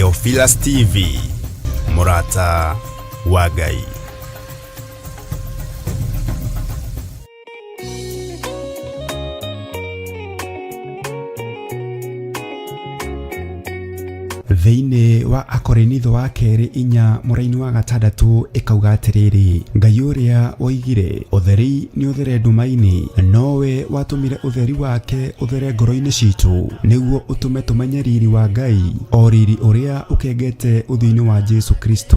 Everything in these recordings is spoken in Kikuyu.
Theophilus TV, mũrata wa Ngai. Thĩinĩ wa Akorinitho wa kerĩ inya mũraini wa gatandatũ ĩkauga atĩrĩrĩ, Ngai ũrĩa woigire ũtheri nĩ ũthere nduma-inĩ, nowe watũmire ũtheri wake ũthere ngoro-inĩ citũ, nĩguo ũtũme tũmenye riri wa Ngai, o riri ũrĩa ũkengete ũthiũ-inĩ wa Jesu Kristo.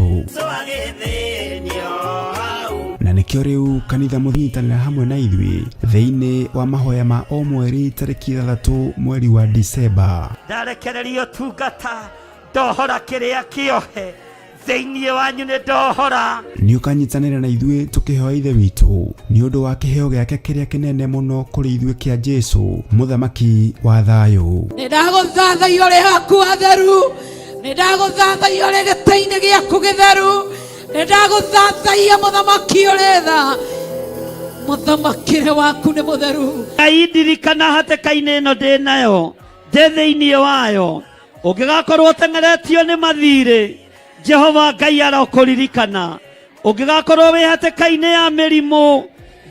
Na nĩkĩo rĩu kanitha mũnyitanĩra hamwe na ithuĩ thĩinĩ wa mahoya ma o mweri tarĩki 6 mweri wa Disemba. Ndarekereria ũtungata, ndohora kĩrĩa kĩohe thĩinĩ wanyu, nĩ ndohora. Nĩ ũkanyitanĩra na ithuĩ tũkĩhoya Ithe witũ nĩ ũndũ wa kĩheo gĩake kĩrĩa kĩnene mũno kũrĩ ithuĩ kĩa Jesu, Mũthamaki wa thayũ. Nĩ ndagũthathaiya ũrĩ haku hatheru, nĩ ndagũthathaiya ũrĩ gĩtĩ-inĩ gĩaku gĩtheru, nĩ ndagũthathaiya mũthamaki ũrĩ tha, mũthamakĩre waku nĩ mũtheru. Ngai ndirikana hatĩka-inĩ ĩno ndĩ nayo, ndĩ thĩinĩ wayo. Ũngĩgakorwo ũteng'eretio nĩ mathirĩ, Jehova Ngai arokũririkana. Ũngĩgakorwo wĩ hatĩka-inĩ ya mĩrimũ,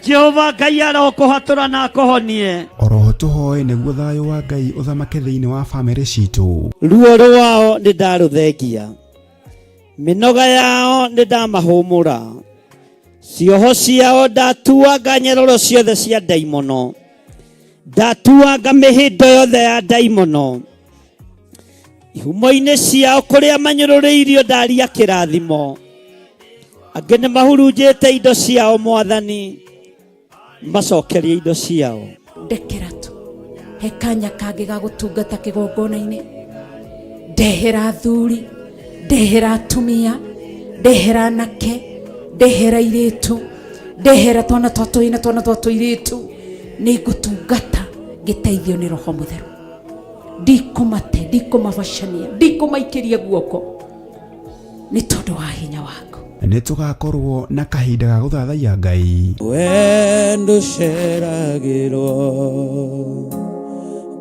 Jehova Ngai arokũhatũra na akũhonie. Oroho tũhoe nĩguo thayũ wa Ngai ũthamake thĩinĩ wa famĩlĩ citũ. Ruo rwao nĩ ndarũthengia, mĩnoga yao nĩ ndamahũmũra, cioho ciao ndatuanga nyeroro ciothe cia ndaimono, ndatuanga mĩhĩndo yothe ya ndaimono, ihumo-inĩ ciao kũrĩa manyũrũrĩirio ndaria kĩrathimo. Angĩ nĩ mahurunjĩte indo ciao, Mwathani macokerie indo ciao. Ndekera tu he kanya kangĩ ga gũtungata kĩgongona-inĩ, ndehera athuri, ndehera atumia, ndehera anake, ndehera airĩtu, ndehera twana twa tũhĩĩ na twana twa tũirĩtu. Nĩ ngũtungata ngĩteithio nĩ Roho Mũtheru. Ndikũmate, ndikũmabacania, ndikũmaikĩria guoko nĩ tondũ wa hinya waku. Nĩ tũgakorwo na kahinda ga gũthathaiya Ngai. We ndũceragĩrwo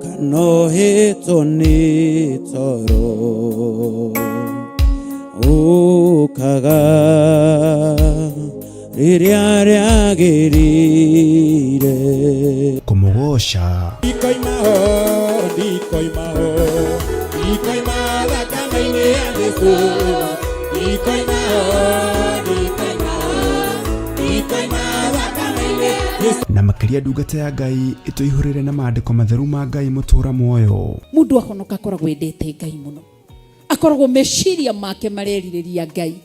kana ũhĩtwo nĩ toro, ũkaga rĩrĩa rĩagĩrĩire. Kũmũgoca. Ndikoima ho, ndikoima ho, ndikoima thakame-inĩ ya Jesũ. Ndikoima ho, ndikoima ho, ndikoima thakame-inĩ ya Jesũ. Na makĩria ndungata ya Ngai ĩtũihũrĩre na maandĩko matheru ma Ngai mũtũra muoyo. Mũndũ ahonoka akoragwo endete Ngai mũno, akoragwo meciria make marerirĩria Ngai,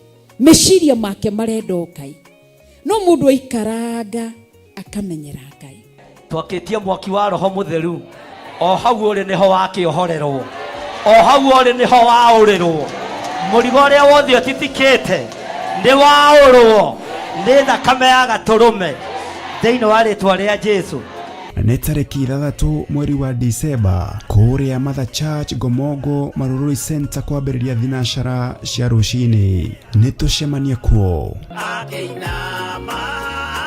meciria make marenda o Ngai. No mũndũ aikaranga akamenyera Ngai. Twakĩtie mwaki wa Roho Mũtheru, o hau ũrĩ nĩho wakĩohorerwo, o hau ũrĩ nĩho waũrĩrwo. Mũrigo ũrĩa wothe ũtitikĩte nĩ waũrwo nĩ thakame ya Gatũrũme thĩinĩ wa rĩtwa rĩa Jesu. Nĩ tarĩki 6 mweri wa Disemba kũrĩa Mother Church Ngomongo Marurui Center kwambĩrĩria thinacara cia rũcinĩ. Nĩ tũcemanie kuo. Akĩinama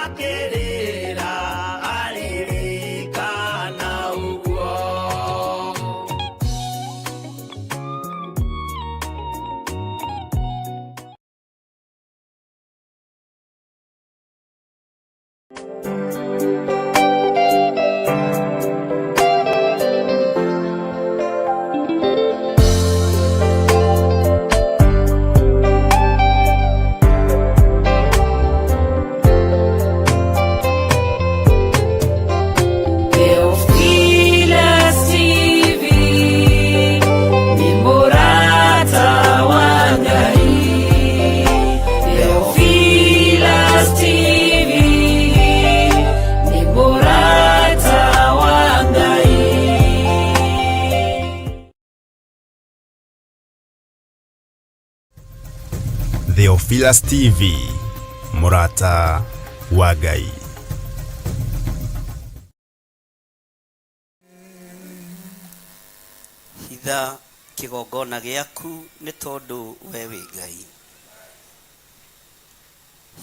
akĩrĩra aririkana ũguo. Theophilus TV ni mũrata wa Ngai. Theophilus TV ni mũrata wa Ngai. Theophilus TV, mũrata wa Ngai. Hitha kĩgongona gĩaku nĩ tondũ we wĩ Ngai.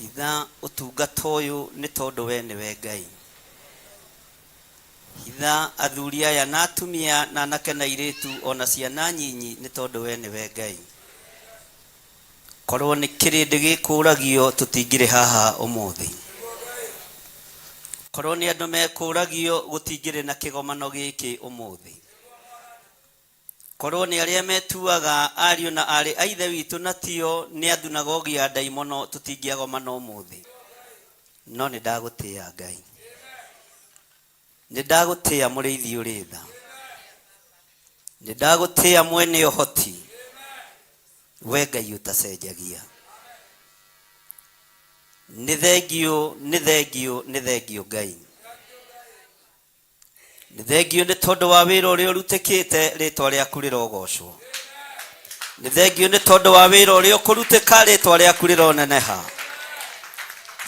Hitha ũtungata ũyũ nĩ tondũ we nĩwe Ngai. Hitha athuri aya na atumia na anake na airĩtu o na ciana nyinyi nĩ tondũ we nĩwe Ngai. Korwo nĩ kĩrĩndĩ gĩkũragio tũtingĩrĩ haha ũmũthĩ. Korwo nĩ andũ mekũragio gũtingĩrĩ na kĩgomano gĩkĩ ũmũthĩ. Korwo nĩ arĩa metuaga ariũ na aarĩ a Ithe witũ na tio nĩ athunagogi ya ndaimono tũtingĩagomana ũmũthĩ. No nĩ ndagũtĩĩa Ngai. Nĩ ndagũtĩĩa mũrĩithi ũrĩ tha. Nĩ ndagũtĩĩa mwene ũhoti. We Ngai ũtacenjagia. Nĩ thengiũ, nĩ thengiũ, nĩ thengiũ Ngai. Nĩ thengiũ nĩ tondũ wa wĩra ũrĩa ũrutĩkĩte rĩtwa rĩaku rĩrogocwo. Nĩ thengiũ nĩ tondũ wa wĩra ũrĩa ũkũrutĩka rĩtwa rĩaku rĩroneneha.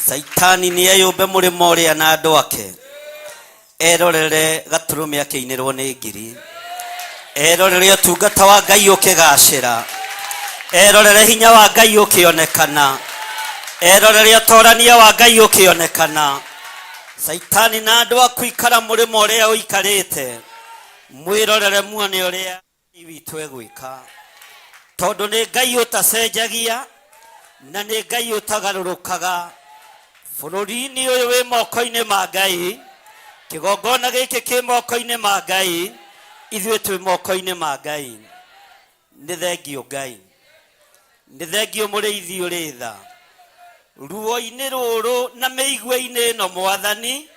Caitani nĩ eyũmbe mũrĩmo ũrĩa na andũ ake. Erorere gatũrũme akĩinĩrwo nĩ ngiri. Erorere ũtungata wa Ngai ũkĩgacĩra. Erorere hinya wa Ngai ũkĩonekana. Erorere ũtorania wa Ngai ũkĩonekana. Caitani na andũ aku ikara mũrĩmo ũrĩa ũikarĩte. Mwĩrorere muone ũrĩa Ngai witũ egwĩka. Tondũ nĩ Ngai ũtacenjagia na nĩ Ngai ũtagarũrũkaga. Bũrũri-inĩ ũyũ wĩ moko-inĩ ma Ngai, kĩgongona gĩkĩ kĩ moko-inĩ ma Ngai, ithuĩ twĩ moko-inĩ ma Ngai. Nĩ thengiũ Ngai. Nĩ thengiũ mũrĩithi ũrĩ tha. Ruo-inĩ rũrũ na mĩigua-inĩ ĩno Mwathani,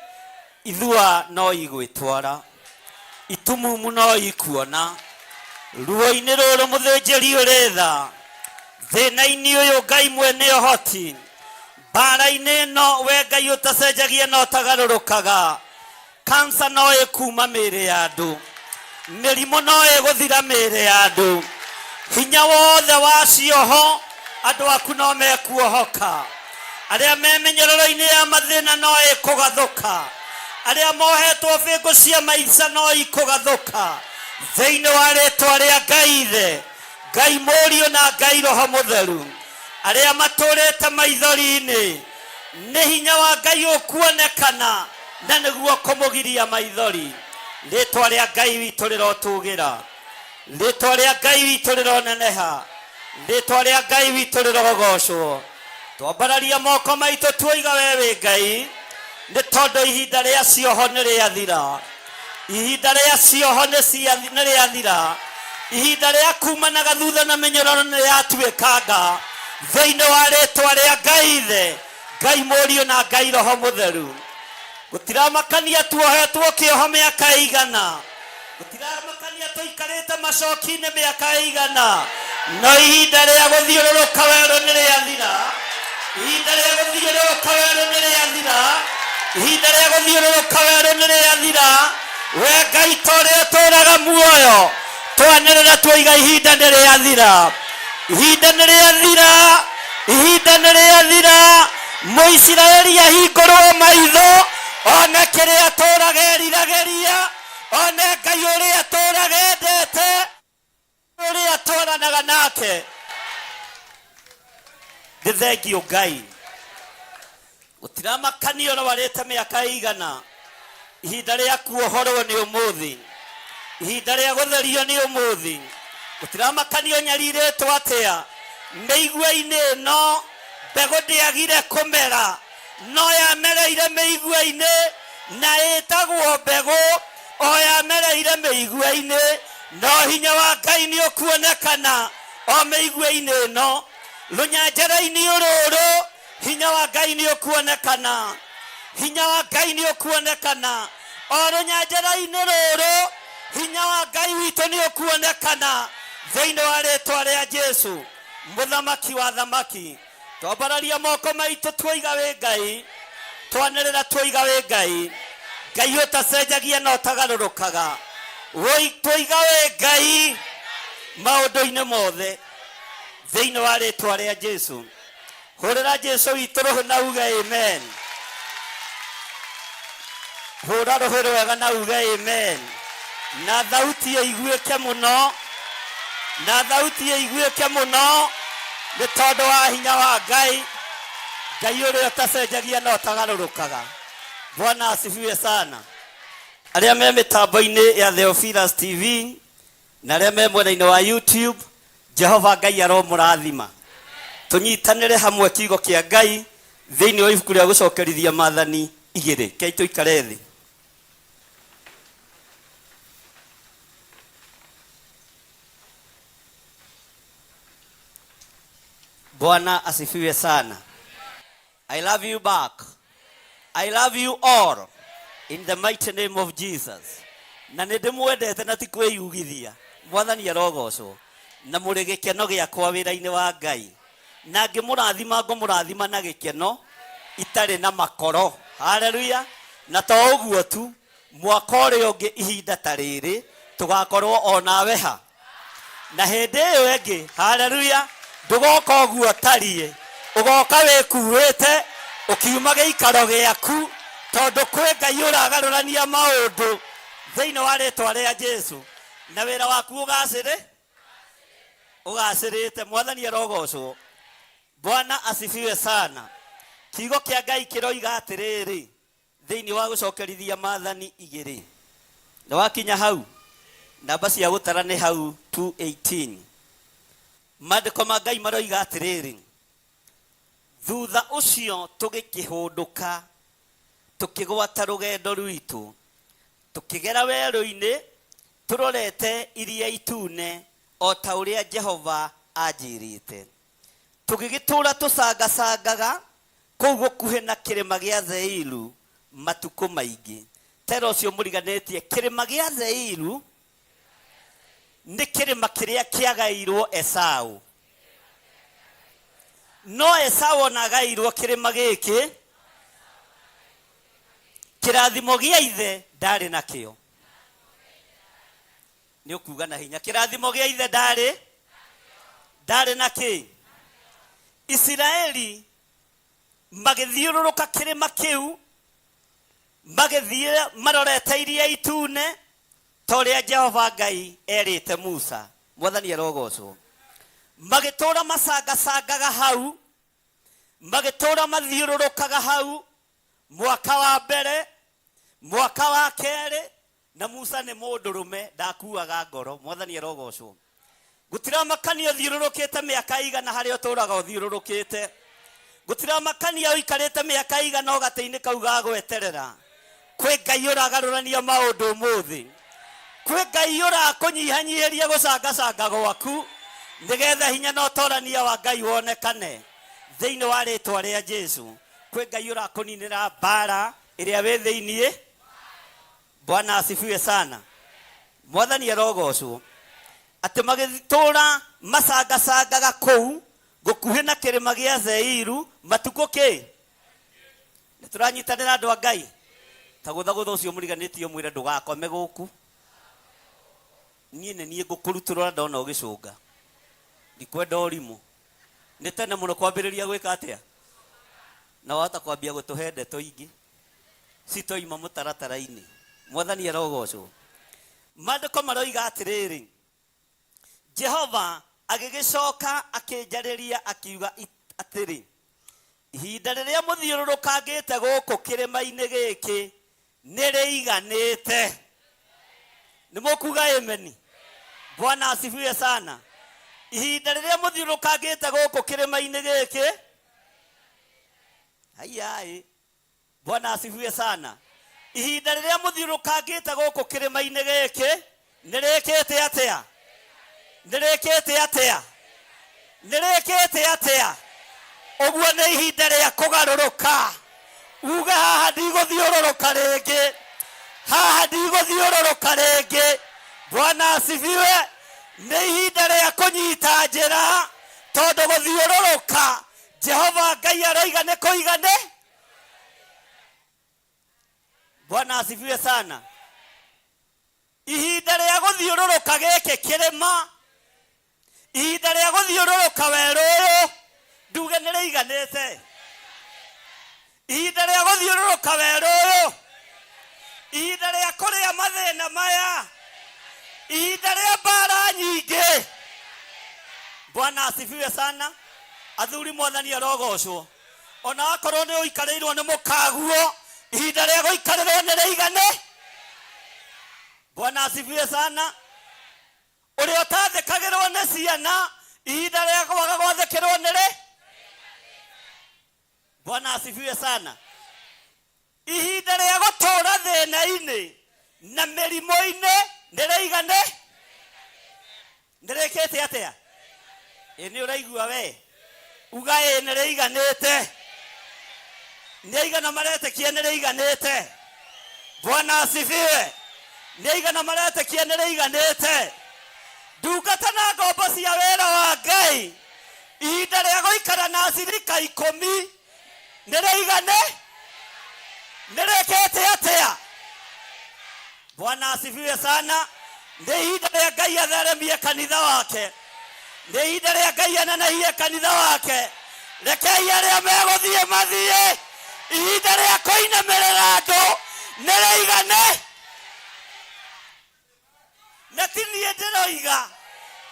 ithua no igwĩtwara. Itumumu no ikuona. Ruo-inĩ rũrũ mũthĩnjĩri ũrĩ tha. Thĩna-inĩ ũyũ Ngai mwene ũhoti. Mbara-inĩ ĩno we Ngai ũtacenjagia na ũtagarũrũkaga. Kansa no ĩkuma mĩĩrĩ ya andũ. Mĩrimũ no ĩgũthira mĩĩrĩ ya andũ. Hinya wothe wa cioho andũ aku no mekuohoka. Arĩa me mĩnyororo-inĩ ya mathĩna no ĩkũgathũka. Arĩa mohetwo bĩngũ cia maica no ikũgathũka. Thĩinĩ wa rĩtwa rĩa Ngai Ithe, Ngai Mũriũ na Ngai Roho Mũtheru. Arĩa matũrĩte maithori-inĩ, nĩ hinya wa Ngai ũkuonekana na nĩguo kũmũgiria maithori. Rĩtwa rĩa Ngai witũ rĩrotũgĩra. Rĩtwa rĩa Ngai witũ rĩroneneha. Rĩtwa rĩa Ngai witũ rĩrogocwo. Twambararia moko maitũ tuoiga we wĩ Ngai, nĩ tondũ ihinda rĩa cioho nĩ rĩathira. Ihinda rĩa cioho nĩ rĩathira. Ihinda rĩa kumanaga thutha na mĩnyororo nĩ rĩatuĩkanga. Thĩinĩ wa rĩtwa rĩa Ngai Ithe, Ngai Mũriũ na Ngai Roho Mũtheru. Gũtiramakania tuohetwo kĩoho mĩaka ĩigana. Gũtiramakania tũikarĩte macoki-inĩ mĩaka ĩigana. No ihinda rĩa gũthiũrũrũka werũ nĩ rĩathira. Ihinda rĩa gũthiũrũrũka werũ nĩ rĩathira. Ihinda rĩa gũthiũrũrũka werũ nĩ rĩathira. We Ngai ta ũrĩa ũtũũraga muoyo, twanĩrĩra tuoiga ihinda nĩ rĩathira. Ihinda nĩ rĩathira. Ihinda nĩ rĩathira. Mũisiraeli ahingũrwo maitho one kĩrĩa atũũraga eriragĩria, one Ngai ũrĩa atũũraga endete, ũrĩa atwaranaga nake. Nĩ thengiũ Ngai. Gũtiramakania ũrwarĩte mĩaka ĩigana, ihinda rĩa kuohorwo nĩ ũmũthĩ, ihinda rĩa gũtherio nĩ ũmũthĩ. Gũtiramakania ũnyarirĩtwo atĩa, mĩigua-inĩ ĩno mbegũ ndĩagire kũmera, no yamereire mĩigua-inĩ na ĩtagwo mbegũ, o yamereire mĩigua-inĩ, no hinya wa Ngai nĩ ũkuonekana o mĩigua-inĩ ĩno. Rũnyanjara-inĩ rũrũ hinya wa Ngai nĩ ũkuonekana, hinya wa Ngai nĩ ũkuonekana o rũnyanjara-inĩ rũrũ, hinya wa Ngai witũ nĩ ũkuonekana thĩinĩ wa rĩtwa rĩa Jesu, mũthamaki wa thamaki. Twambararia moko maitũ tuoiga wĩ Ngai, twanĩrĩra tuoiga wĩ Ngai, Ngai ũtacenjagia na ũtagarũrũkaga. Woi tuoiga wĩ Ngai maũndũ-inĩ mothe thĩinĩ wa rĩtwa rĩa Jesu. Hũrĩra Jesu witũ rũhĩ na uge amen. Hũra rũhĩ rwega na uge amen. Na thauti ĩiguĩke mũno. Na thauti ĩiguĩke mũno nĩ tondũ wa hinya wa Ngai. Ngai ũrĩa ũtacenjagia na ũtagarũrũkaga. Bwana asifiwe sana. Arĩa me mĩtambo-inĩ ya Theophilus TV na arĩa me mwena-inĩ wa YouTube, Jehova Ngai aromũrathima. Tũnyitanĩre hamwe kiugo kĩa Ngai thĩinĩ wa ibuku rĩa gũcokerithia maathani 2. Kei tũikare thĩ. Bwana asifiwe sana. I love you back. I love you all in the mighty name of Jesus. Na nĩ ndĩmwendete na ti kwĩyugithia. Mwathani arogocwo. Na mũrĩ gĩkeno gĩakwa wĩra-inĩ wa Ngai. Na ngĩmũrathima ngũmũrathima na gĩkeno itarĩ na makoro. Haleluya. Na to ũguo tu, mwaka ũrĩa ũngĩ ihinda ta rĩrĩ tũgakorwo o nawe ha. Na hĩndĩ ĩyo ĩngĩ, haleluya, ndũgoka ũguo ũtariĩ, ũgoka wĩkuĩte ũkiuma gĩikaro gĩaku, tondũ kwĩ Ngai ũragarũrania maũndũ thĩinĩ wa rĩtwa rĩa Jesu, na wĩra waku ũgacĩrĩ ũgacĩrĩte. Mwathani arogocwo. Bwana asifiwe sana. Kiugo kĩa Ngai kĩroiga atĩrĩrĩ thĩinĩ wa gũcokerithia maathani 2. Na wakinya hau, namba cia gũtara nĩ hau 218. Maandĩko ma Ngai maroiga atĩrĩrĩ, thutha ũcio tũgĩkĩhũndũka tũkĩgwata rũgendo rwitũ, tũkĩgera werũ-inĩ tũrorete iria itune o ta ũrĩa Jehova anjĩrĩte. Tũgĩgĩtũũra tũcangacangaga kũu gũkuhĩ na kĩrĩma gĩa Zeiru matukũ maingĩ. Tera ũcio mũriganĩtie, kĩrĩma gĩa Zeiru nĩ kĩrĩma kĩrĩa kĩagaĩirwo Esau. No Esau ona agaĩirwo kĩrĩma gĩkĩ, kĩrathimo gĩa ithe ndarĩ nakĩo. Nĩ ũkuga na hinya, kĩrathimo gĩa ithe ndarĩ ndarĩ nakĩ. Isiraeli magĩthiũrũrũka kĩrĩma kĩu, magĩthiĩ marorete iria itune ta ũrĩa Jehova Ngai erĩte Musa. Mwathani arogocwo. Magĩtũũra macangacangaga hau, magĩtũũra mathiũrũrũkaga hau mwaka wa mbere, mwaka wa kerĩ, na Musa nĩ mũndũrũme ndakuaga ngoro. Mwathani arogocwo. Gũtiramakania ũthiũrũrũkĩte mĩaka igana harĩa ũtũũraga ũthiũrũrũkĩte. Gũtiramakania ũikarĩte mĩaka igana o gatĩ-inĩ kau ga gweterera. Kwĩ Ngai ũragarũrania maũndũ ũmũthĩ. Kwĩ Ngai ũrakũnyihanyihĩria gũcangacanga gwaku, nĩgetha hinya na ũtorania wa Ngai wonekane thĩinĩ wa rĩtwa rĩa Jesu. Kwĩ Ngai ũrakũninĩra mbara ĩrĩa wĩ thĩinĩ. Bwana asifiwe sana. Mwathani arogocwo. Atĩ magĩtũũra macangacangaga kũu gũkuhĩ na kĩrĩma gĩa Zeiru matukũ kĩ. Nĩ tũranyitanĩra andũ a Ngai. Ta gũthagũtha ũcio mũriganĩtie ũmwĩre ndũgakome gũkũ. Niĩ nĩ niĩ ngũkũrutũrũra ndona ũgĩcũnga. Ndikwenda ũrimũ. Nĩ tene mũno kwambĩrĩria gwĩka atĩa? Na wahota kwambia gũtũhe ndeto ingĩ citoima mũtaratara-inĩ. Mwathani arogocwo. Maandĩko maroiga atĩrĩrĩ, Jehova agĩgĩcoka akĩnjarĩria akiuga atĩrĩ, ihinda rĩrĩa mũthiũrũrũkangĩte gũkũ kĩrĩma-inĩ gĩkĩ nĩ rĩiganĩte. Nĩ mũkuga ameni? Bwana asifiwe sana. Ihinda rĩrĩa mũthiũrũrũkangĩte gũkũ kĩrĩma-inĩ gĩkĩ, haiyaĩ. Bwana asifiwe sana. Ihinda rĩrĩa mũthiũrũrũkangĩte gũkũ kĩrĩma-inĩ gĩkĩ nĩ rĩkĩte atĩa? Nĩ rĩkĩte atĩa? Nĩ rĩkĩte atĩa? Ũguo nĩ ihinda rĩa kũgarũrũka. Uge haha ndigũthiũrũrũka rĩngĩ, haha ndigũthiũrũrũka rĩngĩ. Bwana asifiwe. Nĩ ihinda rĩa kũnyita njĩra, tondũ gũthiũrũrũka Jehova Ngai aroiga nĩ kũigane. Bwana asifiwe sana. Ihinda rĩa gũthiũrũrũka gĩkĩ kĩrĩma, ihinda rĩa gũthiũrũrũka werũ ũyũ, nduge nĩ rĩiganĩte. Ihinda rĩa gũthiũrũrũka werũ ũyũ, ihinda rĩa kũrĩa mathĩna maya, ihinda rĩa mbara nyingĩ. Bwana asifiwe sana. Athuri, Mwathani arogocwo. Ona akorwo nĩ ũikarĩirwo nĩ mũkaguo, ihinda rĩa gũikarĩrwo nĩ rĩigane. Bwana asifiwe sana. Ũrĩa ũtathĩkagĩrwo nĩ ciana, ihinda rĩa kwaga gwathĩkĩrwo nĩ rĩ. Bwana asifiwe sana. Ihinda rĩa gũtũũra thĩna-inĩ na mĩrimũ-inĩ nĩrĩigane nĩrĩkĩte atĩa? Ĩ nĩ ũraigua we uga ĩ nĩrĩiganĩte. Nĩ aigana maretĩkia nĩrĩiganĩte? Bwana asifiwe. Nĩ aigana maretĩkia nĩrĩiganĩte? Ndungata na ngombo cia wĩra wa Ngai, ihinda rĩa gũikara na acirika ikũmi nĩrĩigane nĩrĩkĩte atĩa? Bwana asifiwe sana. Nĩ ihinda rĩa Ngai atheremie kanitha wake, nĩ ihinda rĩa Ngai anenehie kanitha wake. Rekei arĩa megũthiĩ mathiĩ. Ihinda rĩa kũinamĩrĩra andũ nĩrĩigane. Na ti niĩ ndĩroiga,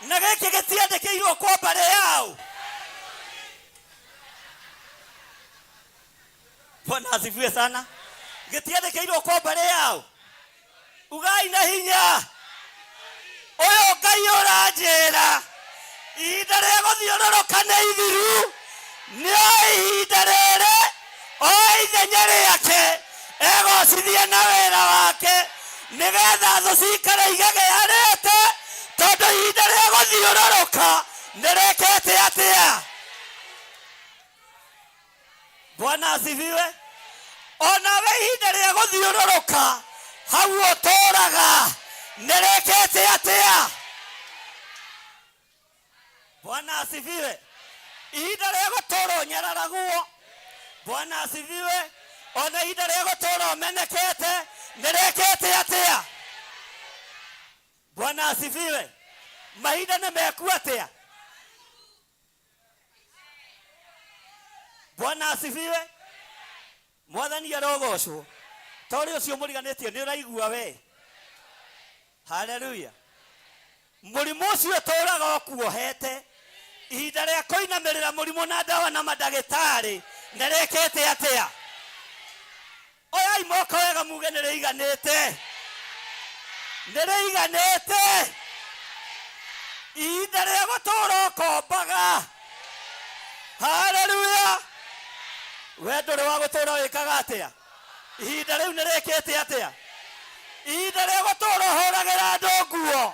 na gĩkĩ gĩtiandĩkĩirwo kwa mbarĩ yao. Bwana asifiwe sana. Gĩtiandĩkĩirwo kwa mbarĩ yao. Ugai na hinya ũyũ Ngai ũranjĩra ihinda rĩa gũthiũrũrũka nĩ ithiru, nĩ o ihinda rĩrĩ o ithenya rĩake egocithie na wĩra wake, nĩgetha thũ cikare igegearĩte, tondũ ihinda rĩa gũthiũrũrũka nĩrĩkĩte atĩa? Bwana asifiwe. Onawe ihinda rĩa gũthiũrũrũka hau ũtũraga nĩrĩkĩte atĩa? Bwana asifiwe. Ihinda rĩa gũtũra ũnyararagwo. Bwana asifiwe. Ona ihinda rĩa gũtũra ũmenekete nĩrĩkĩte atĩa? Bwana asifiwe. Mahinda nĩ meku atĩa? Bwana asifiwe. Mwathani arogocwo. Torĩ ũcio mũriganĩtie nĩ ũraigua we. Haleluya. Mũrimũ ũcio ũtũraga ũkuohete, ihinda rĩa kũinamĩrĩra mũrimũ na ndawa na mandagĩtarĩ nĩrĩkĩte atĩa? Oyai moko wega muge nĩrĩiganĩte. Nĩrĩiganĩte. Ihinda rĩa gũtũra ũkombaga. Haleluya. We ndũrĩ wa gũtũra wĩkaga atĩa? Ihinda rĩu nĩrĩkĩte atĩa? Ihinda rĩa gũtũra ũhũragĩra andũ nguo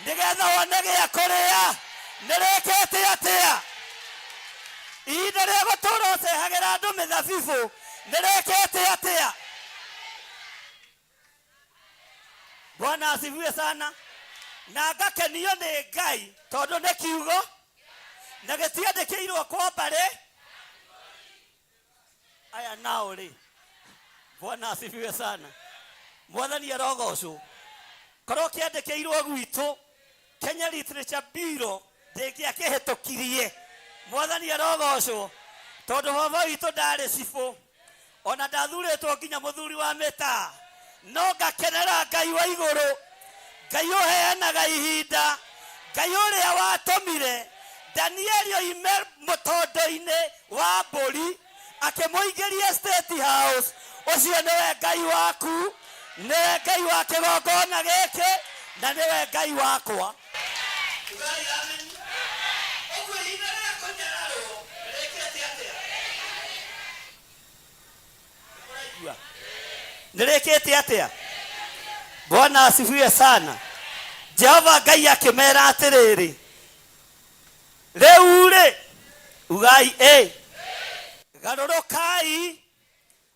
nĩgetha wone gĩa kũrĩa nĩrĩkĩte atĩa? Ihinda rĩa gũtũra ũcehagĩra andũ mĩthabibũ nĩrĩkĩte atĩa? Bwana asifiwe sana. Na ngakenio nĩ Ngai tondũ nĩ kiugo na gĩtiandĩkĩirwo kwa mbarĩ aya nao rĩ. Bwana asifiwe sana. Mwathani arogocwo. Korwo kĩandĩkĩirwo gwitũ Kenya Literature Bureau ndĩngĩakĩhĩtũkirie. Mwathani arogocwo, tondũ baba witũ ndarĩ cibũ ona ndathurĩtwo nginya mũthuri wa mĩtaa, no ngakenera Ngai wa igũrũ, Ngai ũheanaga ihinda, Ngai ũrĩa watũmire Danieli oime mũtondo-inĩ wa mbũri akĩmũingĩria State House. Ũcio nĩwe Ngai waku, nĩwe Ngai wa kĩgongona gĩkĩ, na nĩwe Ngai wakwa. Ugai amen. Ũguo ihinda rĩa kũnyararwo rĩkĩte atĩa? Nĩmũraigua? Nĩrĩkĩte atĩa? Bwana asifiwe sana. Jehova Ngai akĩmera atĩrĩrĩ, rĩu rĩ, ugai ĩ, garũrũkai,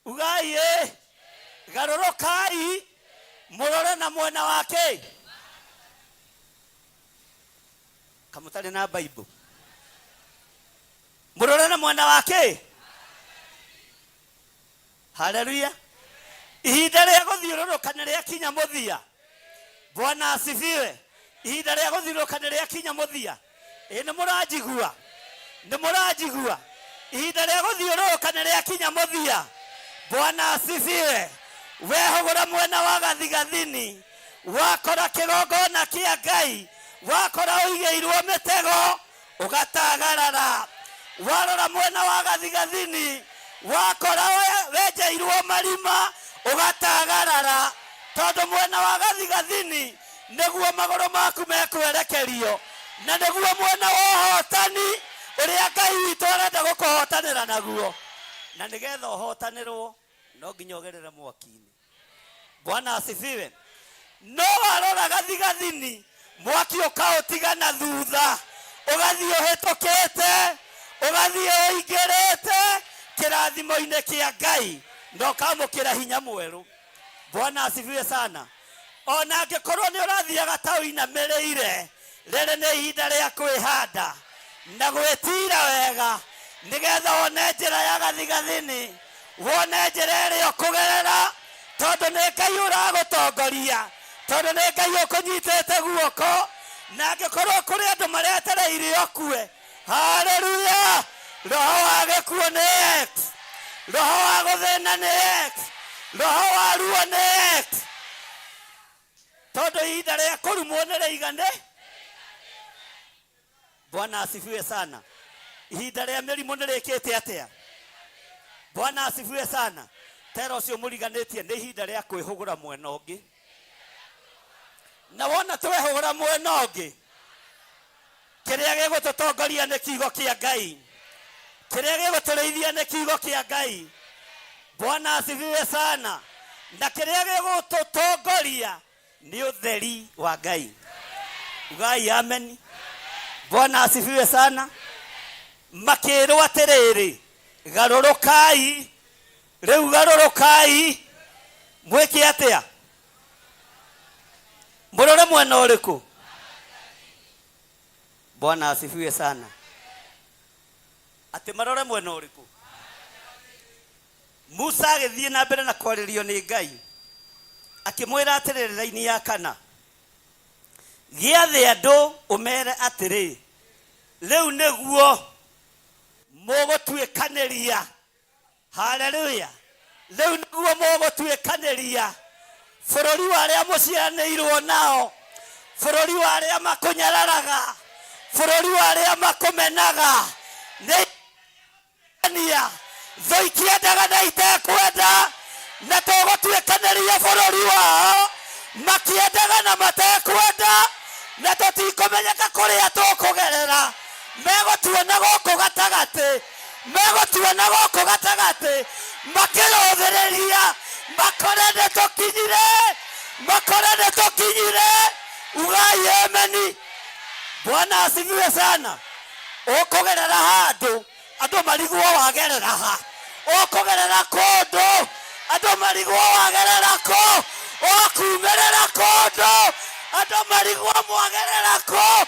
ugai ĩ, garũrũkai mũrore na mwena wake. Kamũtarĩ na Bible, mũrore na mwena wake. Haleluya. Ihinda rĩa gũthiũrũrũka nĩ rĩakinya mũthia. Bwana asifiwe. Ihinda rĩa gũthiũrũrũka nĩ rĩakinya mũthia. Ĩ nĩ mũranjigua? Nĩ mũranjigua? Ihinda rĩa gũthiũrũrũka nĩ rĩakinya mũthia. Bwana asifiwe. Wehũgũra mwena wa gathigathini, wakora kĩgongona kĩa Ngai, wakora ũigĩirwo mĩtego, ũgatagarara. Warora mwena wa gathigathini, wakora wenjeirwo marima, ũgatagarara, tondũ mwena wa gathigathini nĩguo magũrũ maku mekwerekerio, na nĩguo mwena wa ũhotani ũrĩa Ngai witũ arenda gũkũhotanĩra naguo. Na nĩgetha ũhotanĩrwo no nginya ũgerere mwaki-inĩ. Bwana asifiwe. No warora gathigathini, mwaki ũkaũtiga na thutha, ũgathiĩ ũhĩtũkĩte, ũgathiĩ ũingĩrĩte kĩrathimo-inĩ kĩa Ngai na ũkamũkĩra hinya mwerũ. Bwana asifiwe sana. Ona angĩkorwo nĩ ũrathiaga ta ũinamĩrĩire, rĩrĩ nĩ ihinda rĩa kwĩhanda na gwĩtira wega nĩgetha wone njĩra ya gathigathini, wone njĩra ĩrĩa ũkũgerera, tondũ nĩ Ngai ũragũtongoria, tondũ nĩ Ngai ũkũnyitĩte guoko. Na angĩkorwo kũrĩ andũ maretereire ũkue, haleluya, roho wa gĩkuũ nĩ X, roho wa gũthĩna nĩ X, roho wa ruo nĩ X, tondũ ihinda rĩa kũrumwo nĩ rĩigane. Bwana asifiwe sana. Ihinda rĩa mĩrimũ nĩ rĩkĩte atĩa? Bwana asifiwe sana. Tera ũcio mũriganĩtie nĩ ihinda rĩa kwĩhũgũra mwena ũngĩ, na wona twehũgũra mwena ũngĩ, kĩrĩa gĩgũtũtongoria nĩ kiugo kĩa Ngai, kĩrĩa gĩgũtũrĩithia nĩ kiugo kĩa Ngai. Bwana asifiwe sana. Na kĩrĩa gĩgũtũtongoria nĩ ũtheri wa Ngai. Ugai amen. Bwana asifiwe sana. Makĩrwo atĩrĩrĩ, garũrũkai rĩu, garũrũkai mwĩke atĩa? Mũrore mwena ũrĩkũ? Bwana asifiwe sana. Atĩ marore mwena ũrĩkũ? Musa agĩthiĩ na mbere na kwarĩrio nĩ Ngai, akĩmwĩra atĩrĩrĩ, raini ya kana, gĩathĩ andũ ũmere atĩrĩ, rĩu nĩguo mũgũtuĩkanĩria. Haleluya! Rĩu nĩguo mũgũtuĩkanĩria bũrũri wa arĩa mũciaranĩirwo nao, bũrũri wa arĩa makũnyararaga, bũrũri wa arĩa makũmenaga. Nĩ nia thũ ikĩendaga na itekwenda, na tũgũtuĩkanĩria bũrũri wao makĩendaga na matekwenda, na tũtikũmenyeka kũrĩa tũkũgerera. Megũtuona gũkũ gatagatĩ, megũtuona gũkũ gatagatĩ makĩrũthĩrĩria, makore nĩ tũkinyire, makore nĩ tũkinyire. Ugai ameni. Bwana asifiwe sana. Ũkũgerera handũ andũ marigwo wagerera ha, ũkũgerera kũndũ andũ marigwo wagerera kũ, ũkumĩrĩra kũndũ andũ marigwo mwagerera kũ.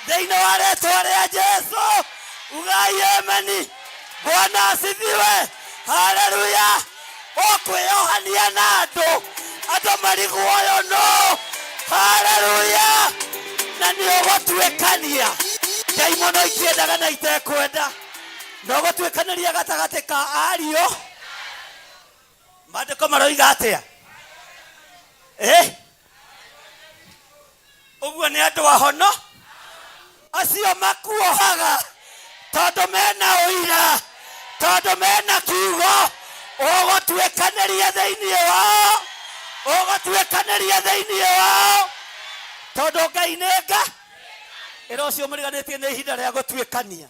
Thĩinĩ wa rĩtwa rĩa Jesu, ugai ameni. Bwana asifiwe. Haleluya. Ũkwĩyohania na andũ, andũ marigwo ũyũ no. Haleluya. Na nĩ ũgũtuĩkania ndaimono ikĩendaga na itekwenda, na ũgũtuĩkanĩria gatagatĩ ka ariũ. Maandĩko maroiga atĩa? Eh? Ũguo nĩ andũ ahono acio makuohaga, tondũ mena ũira, tondũ mena kiugo. Ũgũtuĩkanĩria thĩinĩ wao, ũgũtuĩkanĩria thĩinĩ wao, tondũ Ngai nĩ nga. Ĩra ũcio mũriganĩtie nĩ ihinda rĩa gũtuĩkania.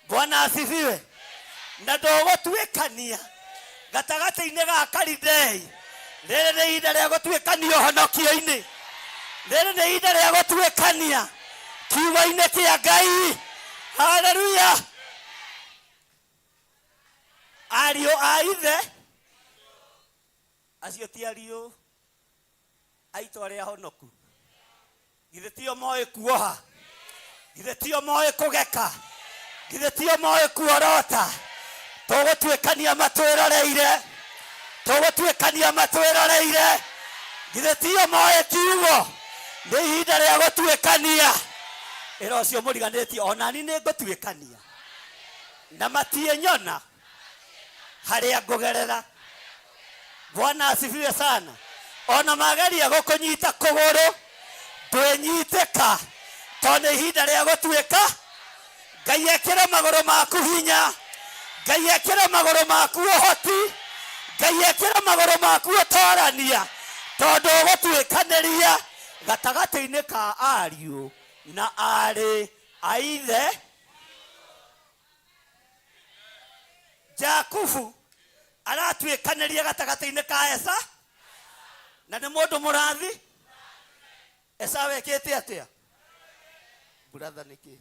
Bwana asifiwe. Na ndũgũtuĩkania gatagatĩ-inĩ ga Kalidei. Rĩrĩ nĩ ihinda rĩa gũtuĩkania ũhonokio-inĩ, rĩrĩ nĩ ihinda rĩa gũtuĩkania kiugo-inĩ kĩa Ngai. Haleluya. Ariũ a ithe acio ti ariũ aitũ arĩa ahonoku, githĩ tio moĩ kuoha, githĩ tio moĩ kũgeka, githĩ tio moĩ kuorota? Tũgũtuĩkania matwĩroreire, tũgũtuĩkania matwĩroreire, githĩ tio moĩ kiugo? Nĩ ihinda rĩa gũtuĩkania. Ĩra ũcio mũriganĩtie, onani nĩ ngũtuĩkania na matiĩnyona harĩa ngũgerera. Bwana asifiwe sana. Ona mageria gũkũnyita kũgũrũ, ndwĩnyitĩka, tondũ nĩ ihinda rĩa gũtuĩka. Ngai ekĩre magũrũ maku hinya, Ngai ekĩre magũrũ maku ũhoti, Ngai ekĩre magũrũ maku ũtorania, tondũ ũgũtuĩkanĩria gatagatĩ-inĩ ka ariũ na aarĩ a ithe. Jakubu aratuĩkanĩria gatagatĩ-inĩ ka Esa na nĩ mũndũ mũrathi. Esau ekĩte atĩa? Brother, nĩkĩ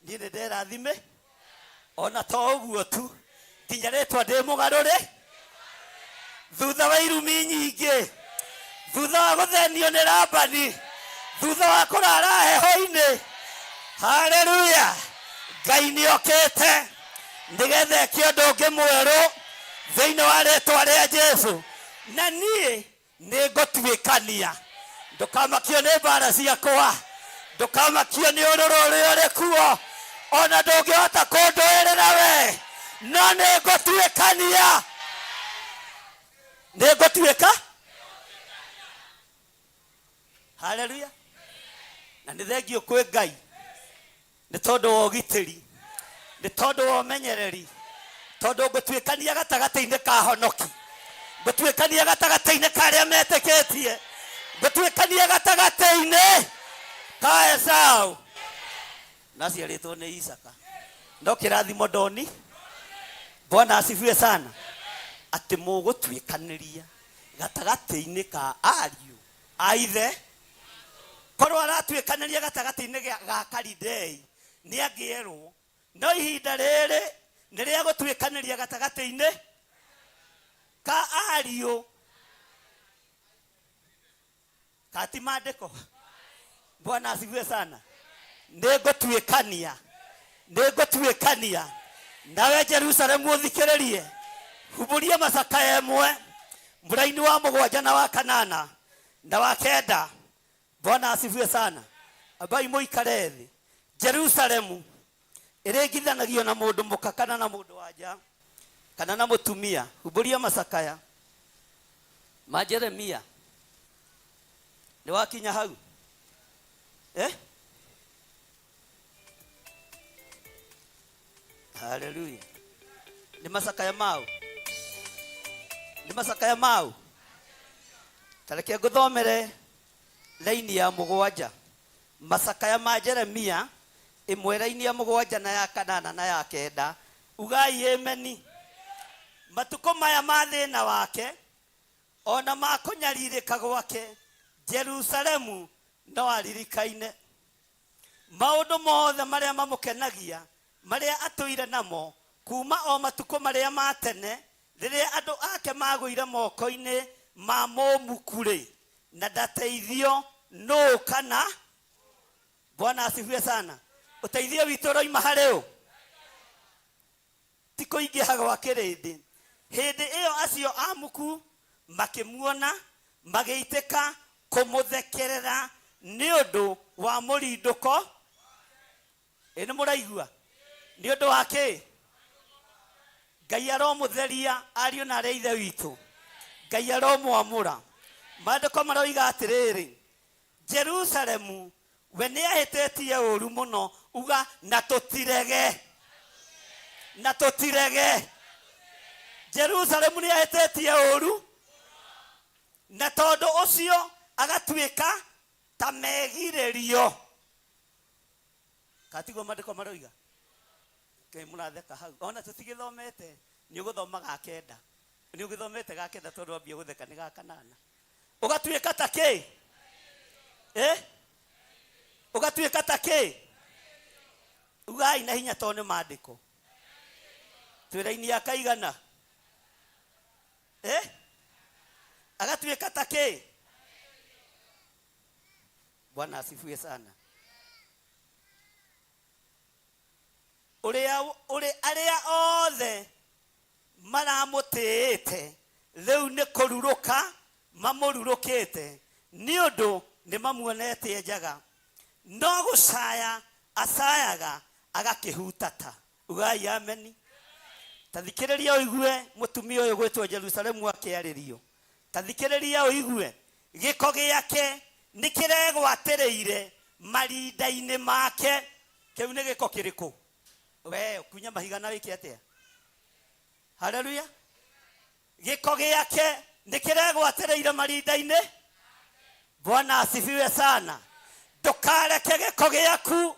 niĩ nĩ nderathime ona to ũguo tu nginya rĩtwa ndĩ mũgarũre thutha wa irumi nyingĩ, thutha wa gũthenio nĩ Labani, thutha wa kũrara heho-inĩ. Haleluya! Ngai nĩ okĩte nĩgetha eke ũndũ ũngĩ mwerũ thĩinĩ wa rĩtwa rĩa Jesu, na niĩ nĩ ngũtuĩkania. Ndũkamakio nĩ mbara ciakwa, ndũkamakio nĩ ũrũrũ ũrĩa ũrĩ kuo, ona ndũngĩhota kũndũĩrĩra we, no nĩ ngũtuĩkania, nĩ ngũtuĩka. Haleluya! Na nĩ thengiũ kwĩ Ngai nĩ tondũ wa ũgitĩri, nĩ tondũ wa ũmenyereri, tondũ ngũtuĩkania gatagatĩ-inĩ ka honoki, ngũtuĩkania gatagatĩ-inĩ ka arĩa metĩkĩtie, ngũtuĩkania gatagatĩ-inĩ ka Esau na aciarĩtwo nĩ Isaka, no kĩrathimo ndoni. Bwana asifiwe sana. Atĩ mũgũtuĩkanĩria gatagatĩ-inĩ ka ariũ a ithe. Korwo aratuĩkanĩria gatagatĩ-inĩ ga Kalidei nĩ angĩerwo, no ihinda rĩrĩ nĩ rĩa gũtuĩkanĩria gatagatĩ-inĩ ka ariũ kati maandĩko. Bwana asifiwe sana. Nĩ ngũtuĩkania, nĩ ngũtuĩkania nawe Jerusalemu. Ũthikĩrĩrie, humbũria macakaya ĩmwe mũraini wa mũgwanja na wa kanana na wa kenda. Bwana asifiwe sana. Ambai mũikare thĩ. Jerusalemu ĩringithanagio na mũndũ mũka kana na mũndũ wa nja kana na mũtumia. Humbũria macakaya ma Jeremia. Nĩ wakinya hau, eh? Haleluya! Nĩ macakaya mau, nĩ macakaya mau. Tareke ngũthomere raini ya mũgwanja, macakaya ma Jeremia ĩmwe, raini ya mũgwanja na ya kanana na ya kenda. Ugai ameni. Matukũ maya ma thĩna wake ona ma kũnyarirĩka gwake, Jerusalemu no aririkaine maũndũ mothe marĩa mamũkenagia, marĩa atũire namo kuma o matukũ marĩa ma tene, rĩrĩa andũ ake magũire moko-inĩ ma mũmuku-rĩ, na ndateithio nũũ kana. Bwana asifiwe sana. Ũteithio witũ ũroima harĩ ũ, ti kũingĩha gwa kĩrĩndĩ. Hĩndĩ ĩyo acio amuku makĩmuona, magĩitĩka kũmũthekerera nĩ ũndũ wa mũrindũko. Ĩ nĩ mũraigua? Nĩ ũndũ wa kĩ? Ngai aromũtheria, ariũ na arĩa ithe witũ. Ngai aromwamũra. Maandĩko maroiga atĩrĩrĩ, Jerusalemu we nĩ ahĩtĩtie ũru mũno. Uga na tũtirege, na tũtirege. Jerusalemu nĩ ahĩtĩtie ũru, na tondũ ũcio agatuĩka ta megirĩrio. Katiguo maandĩko maroiga? Kĩ mũratheka hau? Ona tũtigĩthomete. Nĩ ũgũthoma ga kenda, nĩ ũgĩthomete ga kenda, tondũ wambia gũtheka nĩ ga kanana. Ũgatuĩka ta kĩ? Eh, ũgatuĩka ta kĩ? Ugai na hinya tondũ nĩ maandĩko. Twĩ raini ya kaigana? Eh, agatuĩka ta kĩ? Bwana asifiwe sana. Ũrĩa ũrĩ arĩa othe maramũtĩĩte rĩu nĩ kũrurũka mamũrurũkĩte, nĩ ũndũ nĩ mamuonete njaga, no gũcaya acayaga agakĩhutata. Ugai ameni. Ta thikĩrĩria ũigue mũtumia ũyũ gwĩtwo Jerusalemu akĩarĩrio. Ta thikĩrĩria ũigue, gĩko gĩake nĩ kĩregwatĩrĩire marinda-inĩ make. Kĩu nĩ gĩko kĩrĩkũ? We kunya mahiga na wĩke atĩa? Haleluya! Gĩko gĩake nĩ kĩregwatĩrĩire marinda-inĩ. Bwana asifiwe sana. Ndũkareke gĩko gĩaku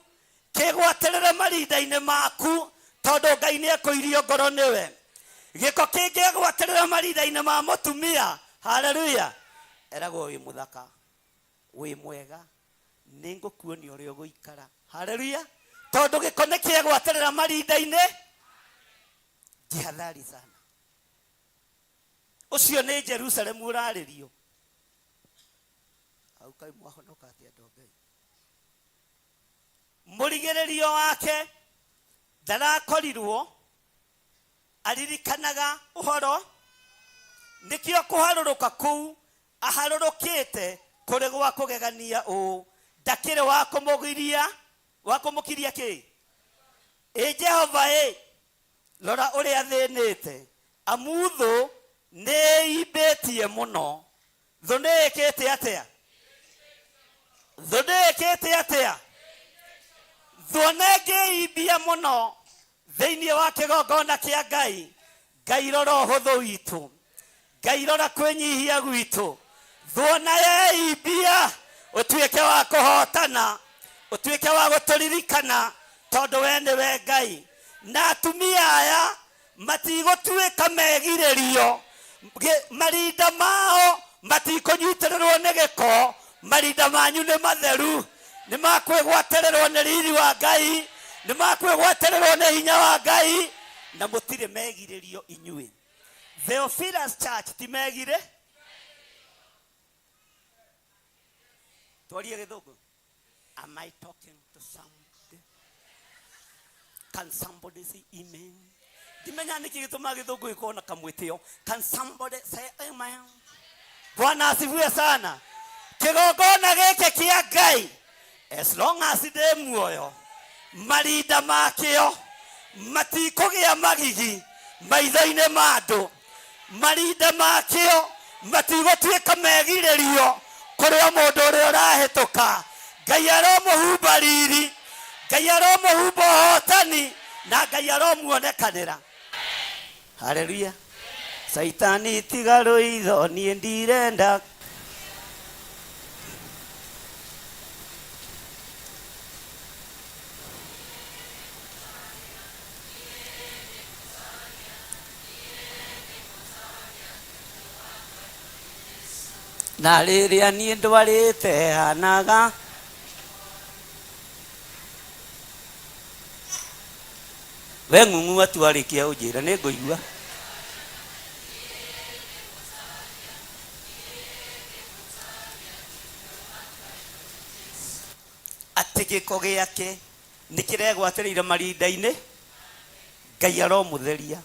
kĩgwatĩrĩre marinda-inĩ maku, tondũ Ngai nĩ ekũirio ngoro nĩwe. Gĩko kĩngĩgwatĩrĩra marinda-inĩ ma mũtumia, haleluya, eragwo wĩ mũthaka, wĩ mwega, nĩ ngũkuonia ũrĩa ũgũikara. Haleluya. Tondũ gĩko nĩ kĩegwatĩrĩra marinda-inĩ. Jihadhari sana. Ũcio nĩ Jerusalemu ũrarĩrio. Hau kaĩ mwahonoka atĩa andũ a Ngai? Mũrigĩrĩrio wake ndarakorirwo aririkanaga ũhoro, nĩkĩo kũharũrũka kũu aharũrũkĩte kũrĩ gwa kũgegania ũũ, ndakĩrĩ wa kũmũgiria, wa kũmũkiria kĩ? Ĩ Jehova ĩ, rora ũrĩa thĩnĩte, amu thũ nĩĩimbĩtie mũno. Thũ nĩĩkĩte atĩa? Thũ nĩĩkĩte atĩa? Thũ ona ĩngĩimbia mũno thĩinĩ wa kĩgongona kĩa Ngai, Ngai rora ũhũthũ witũ, Ngai rora kwĩnyihia gwitũ. Thũ ona yeimbia, ũtuĩke wa kũhotana, ũtuĩke wa gũtũririkana, tondũ we nĩwe Ngai. Na atumia aya matigũtuĩka megirĩrio, marinda mao matikũnyitĩrĩrwo nĩ gĩko, marinda manyu nĩ matheru, nĩ makwĩgwatĩrĩrwo nĩ riri wa Ngai, nĩ makwĩgwatĩrĩrwo nĩ hinya wa Ngai, na mũtirĩ megirĩrio inyuĩ. Theophilus Church ti megirĩ. Twarie Gĩthũngũ. Am I talking to somebody? Can somebody say amen? Ndimenya nĩkĩ gĩtũmaga Gĩthũngũ gĩkorwo na kamwĩtĩo. Can somebody say amen? Bwana asifiwe sana. Kĩgongona gĩkĩ kĩa Ngai, as long as ndĩ muoyo, marinda makĩo matikũgĩa magigi maitho-inĩ ma andũ. Marinda makĩo matigũtuĩka megirĩrio kũrĩ o mũndũ ũrĩa ũrahĩtũka. Ngai aromũhumba riri, Ngai aromũhumba ũhotani, na Ngai aromuonekanĩra. Haleluya. Caitani tiga rũitho, niĩ ndirenda. Na rĩrĩa niĩ ndwarĩte hanaga we ng'ung'ua tu warĩkia ũnjĩra nĩ ngũigua. Atĩ gĩko gĩake nĩ kĩregwatĩrĩire marinda-inĩ. Ngai aromũtheria,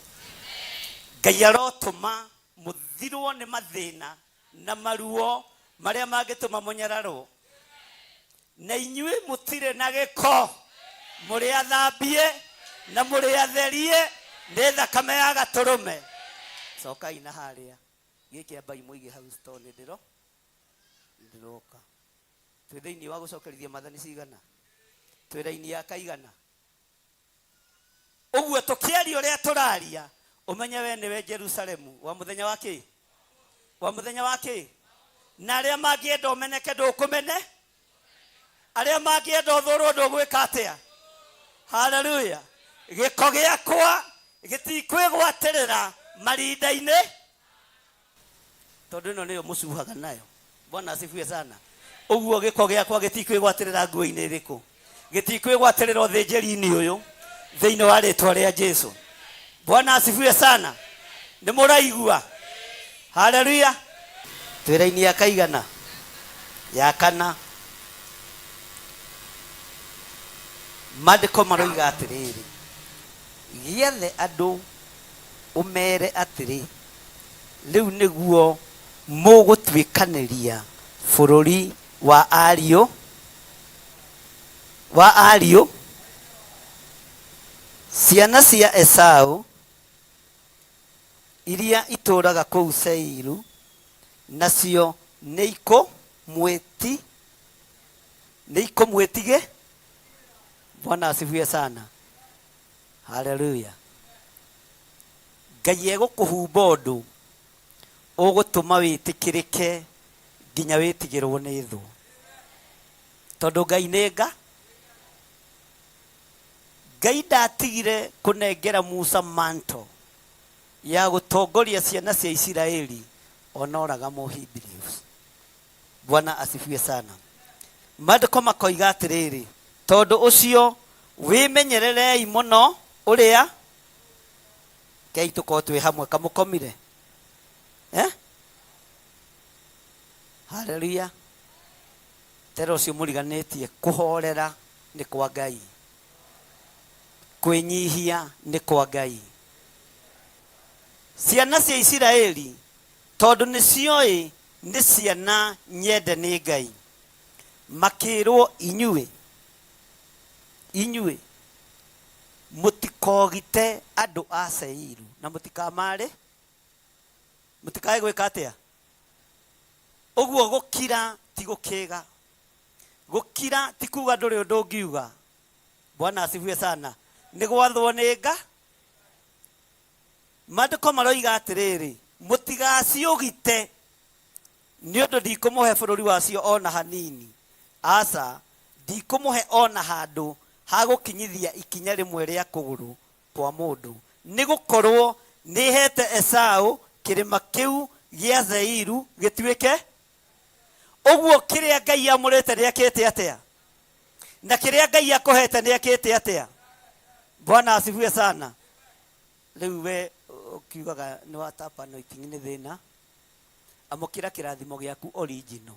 Ngai arotũma mũthirwo nĩ mathĩna na maruo marĩa mangĩtũma mũnyararwo. Na inyuĩ mũtirĩ na gĩko, mũrĩ athambie na mũrĩ atherie nĩ thakame ya Gatũrũme. Cokai na harĩa gĩkĩ, ambai mũige hau store, nĩ ndĩro ndĩroka. Twĩ thĩinĩ wa gũcokerithia mathani cigana? Twĩ raini ya kaigana? Ũguo tũkĩaria ũrĩa tũraria, ũmenye we nĩwe Jerusalemu wa mũthenya wa kĩ? Wa mũthenya wa kĩ? Na arĩa mangĩenda ũmeneke ndũkũmene, arĩa mangĩenda ũthũrwo ndũgwĩka atĩa? Haleluya. Gĩko gĩakwa gĩtikwĩgwatĩrĩra marinda-inĩ, tondũ ĩno nĩyo mũcuhaga nayo. Bwana asifiwe sana. Ũguo gĩko gĩakwa gĩtikwĩgwatĩrĩra nguo-inĩ ĩrĩkũ, gĩtikwĩgwatĩrĩra ũthĩnjĩri-inĩ ũyũ, thĩinĩ wa rĩtwa rĩa Jesu. Bwana asifiwe sana. Nĩ mũraigua? Haleluya. Twĩ raini ya kaigana? Ya kana. Maandĩko maroiga atĩrĩrĩ, gĩathe andũ ũmeere atĩrĩ, 'Rĩu nĩguo mũgũtuĩkanĩria bũrũri wa ariũ wa ariũ ciana cia Esau iria itũũraga kũu Seiru, nacio nĩikũmwĩti nĩikũmwĩtigĩ. Bwana asifiwe sana. Haleluya. Ngai egũkũhumba ũndũ ũgũtũma wĩtĩkĩrĩke nginya wĩtigĩrwo nĩ thũ, tondũ Ngai nĩ nga. Ngai ndatigire kũnengera Musa manto. Ya gũtongoria ciana cia Isiraeli onoraga Mũhibirĩ. Bwana asifiwe sana. Maandĩko makoiga atĩrĩrĩ, tondũ ũcio wĩmenyererei mũno ũrĩa kei tũkorwo twĩ hamwe kamũkomire, eh? Haleluya. Tera ũcio mũriganĩtie, kũhorera nĩ kwa Ngai, kwĩnyihia nĩ kwa Ngai. Ciana cia Isiraeli tondũ nĩ cioĩ nĩ ciana nyende nĩ Ngai, makĩrwo inyuĩ inyuĩ mũtikogite andũ a Seiru na mũtikamarĩ, mũtikae gwĩka atĩa ũguo. Gũkira ti gũkĩga, gũkira ti kuga ndũrĩ ũndũ ũngiuga. Bwana asifiwe sana. Nĩ gwathwo nĩ nga maandĩko maroiga atĩrĩrĩ, mũtigaciũgite nĩ ũndũ ndikũmũhe bũrũri wacio ona hanini, aca, ndikũmũhe ona handũ ha gũkinyithia ikinya rĩmwe rĩa kũgũrũ kwa mũndũ, nĩ gũkorwo nĩ hete Esau kĩrĩma kĩu gĩa Seiru gĩtuĩke ũguo. Kĩrĩa Ngai amũrĩte nĩ akĩte atĩa, na kĩrĩa Ngai akũhete nĩ akĩte atĩa? Bwana asifiwe sana. Rĩu we ũkiugaga nĩ watapa anointing, nĩ thĩna. Amũkĩra kĩrathimo gĩaku original,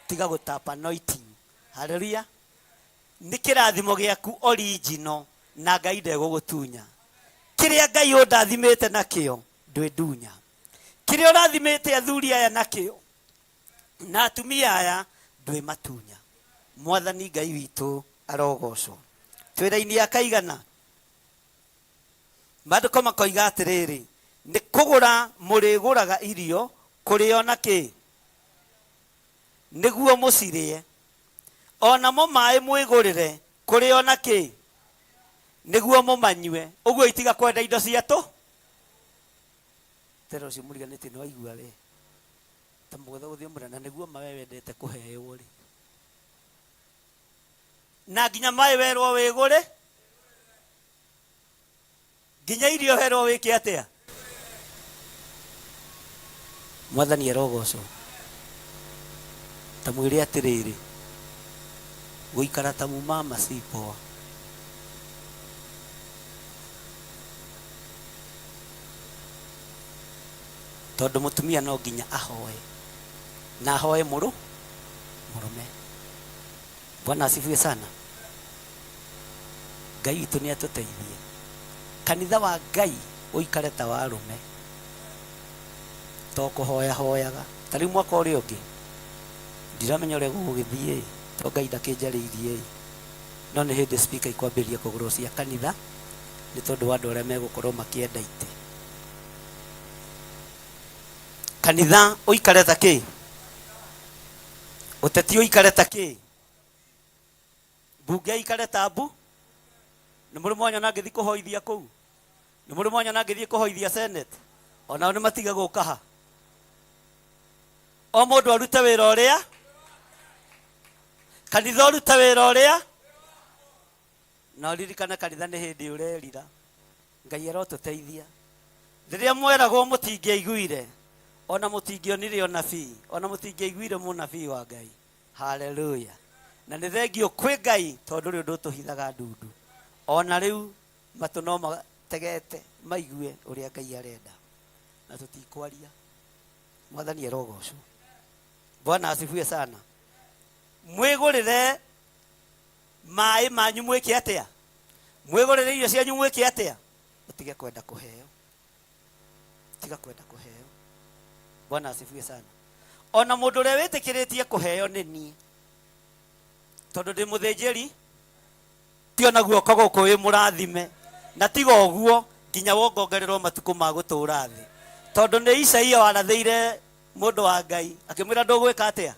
tiga gũtapa anointing. Haleluya. Nĩ kĩrathimo gĩaku original na Ngai ndegũgũtunya. Kĩrĩa Ngai ũndathimĩte nakĩo ndwĩndunya, kĩrĩa ũrathimĩte athuri aya nakĩo na atumia aya ndwĩmatunya. Mwathani Ngai witũ arogocwo. Twĩra-inĩ akaigana maandĩko makoiga atĩrĩrĩ, nĩ kũgũra mũrĩgũraga irio kũrĩo na kĩ nĩguo mũcirĩe, onamo maĩ mwĩgũrĩre kũrĩo na kĩ nĩguo mũmanyue. Ũguo itiga kwenda indo cia tũ tera ũcio mũriganĩtie. Nĩ waigua we ta mũgũtha gũthiĩ mũra na nĩguo mawe wendete kũheo rĩ, na nginya maĩ werwo wĩgũre, nginya irio werwo wĩke atĩa. Mwathani arogocwo. Ta mwĩre atĩrĩrĩ, gũikara ta mumama si poa. Tondũ mũtumia no nginya ahoe na ahoe mũrũ mũrũme. Bwana asifiwe sana. Ngai witũ nĩ atũteithie. Kanitha wa Ngai ũikare ta wa arũme, to kũhoya hoyaga. Ta rĩu mwaka ũrĩa ũngĩ ndiramenya ũrĩa gũgũgĩthiĩ, to Ngai ndakĩnjarĩirie, no nĩ hĩndĩ speaker ikwambĩrĩria kũgũrwo cia kanitha nĩ tondũ wa andũ arĩa megũkorwo makĩenda itĩ. Kanitha ũikare ta kĩ, ũteti ũikare ta kĩ, mbunge ikare ta mbu. Nĩ mũrĩ mwanyona ngĩthiĩ kũhoithia kũu? Nĩ mũrĩ mwanyona ngĩthiĩ kũhoithia Senate? Onao nĩ matige gũka ha. O mũndũ arute wĩra ũrĩa kanitha, ũrute wĩra ũrĩa, na ũririkane kanitha nĩ hĩndĩ ũrerira. Ngai arotũteithia. Rĩrĩa mweragwo mũtingĩaiguire, ona mũtingĩonire ũnabii, ona mũtingĩaiguire mũnabii wa Ngai. Haleluya. Na nĩ thengio kwĩ Ngai tondũ rĩ ũndũ ũtũhithaga ndundu. Ona rĩu matũ no mategete maigue ũrĩa Ngai arenda na tũtikwaria. Mwathani arogocwo. Bwana asifiwe sana. Mwĩgũrĩre maĩ manyu mwĩke atĩa, mwĩgũrĩre irio cianyu mwĩke atĩa. Ũtige kwenda kũheo, tiga kwenda kũheo. Bwana asifiwe sana. Ona mũndũ ũrĩa wĩtĩkĩrĩtie kũheo nĩ niĩ, tondũ ndĩ mũthĩnjĩri tiona guoko gũkũ wĩ mũrathime, na tiga ũguo nginya wongongererwo matukũ ma gũtũũra thĩ, tondũ nĩ Isaia warathĩire mũndũ wa Ngai akĩmwĩra ndũgwĩka atĩa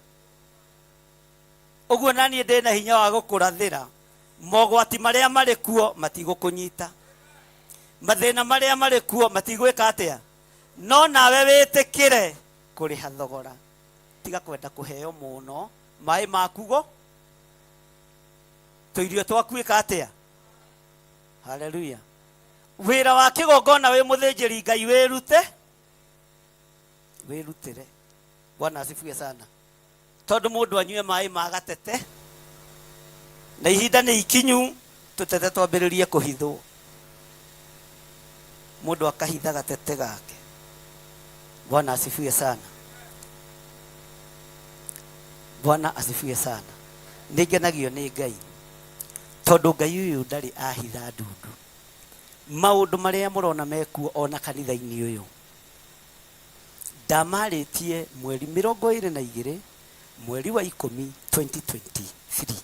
ũguo, na niĩ ndĩna hinya wa gũkũrathĩra mogwati marĩa marĩ kuo matigũkũnyita, mathĩna marĩa marĩ kuo matigwĩka atĩa, no nawe wĩtĩkĩre kũrĩha thogora. Tiga kwenda kũheo mũno. Maĩ makugo tũirio twaku ĩka atĩa. Haleluya. Wĩra wa kĩgongona wĩ mũthĩnjĩri Ngai wĩrute wĩrutĩre. Bwana asifiwe sana. Tondũ mũndũ anyue maĩ ma gatete na ihinda nĩ ikinyu tũtete twambĩrĩrie kũhithwo. Mũndũ akahitha gatete gake. Bwana asifiwe sana. Bwana asifiwe sana. Nĩ ngenagio nĩ Ngai tondũ Ngai ũyũ ndarĩ ahitha ndundu. Maũndũ marĩa mũrona mekuo ona kanitha-inĩ ũyũ ndamarĩtie mweri 22 mweri wa 10 2023.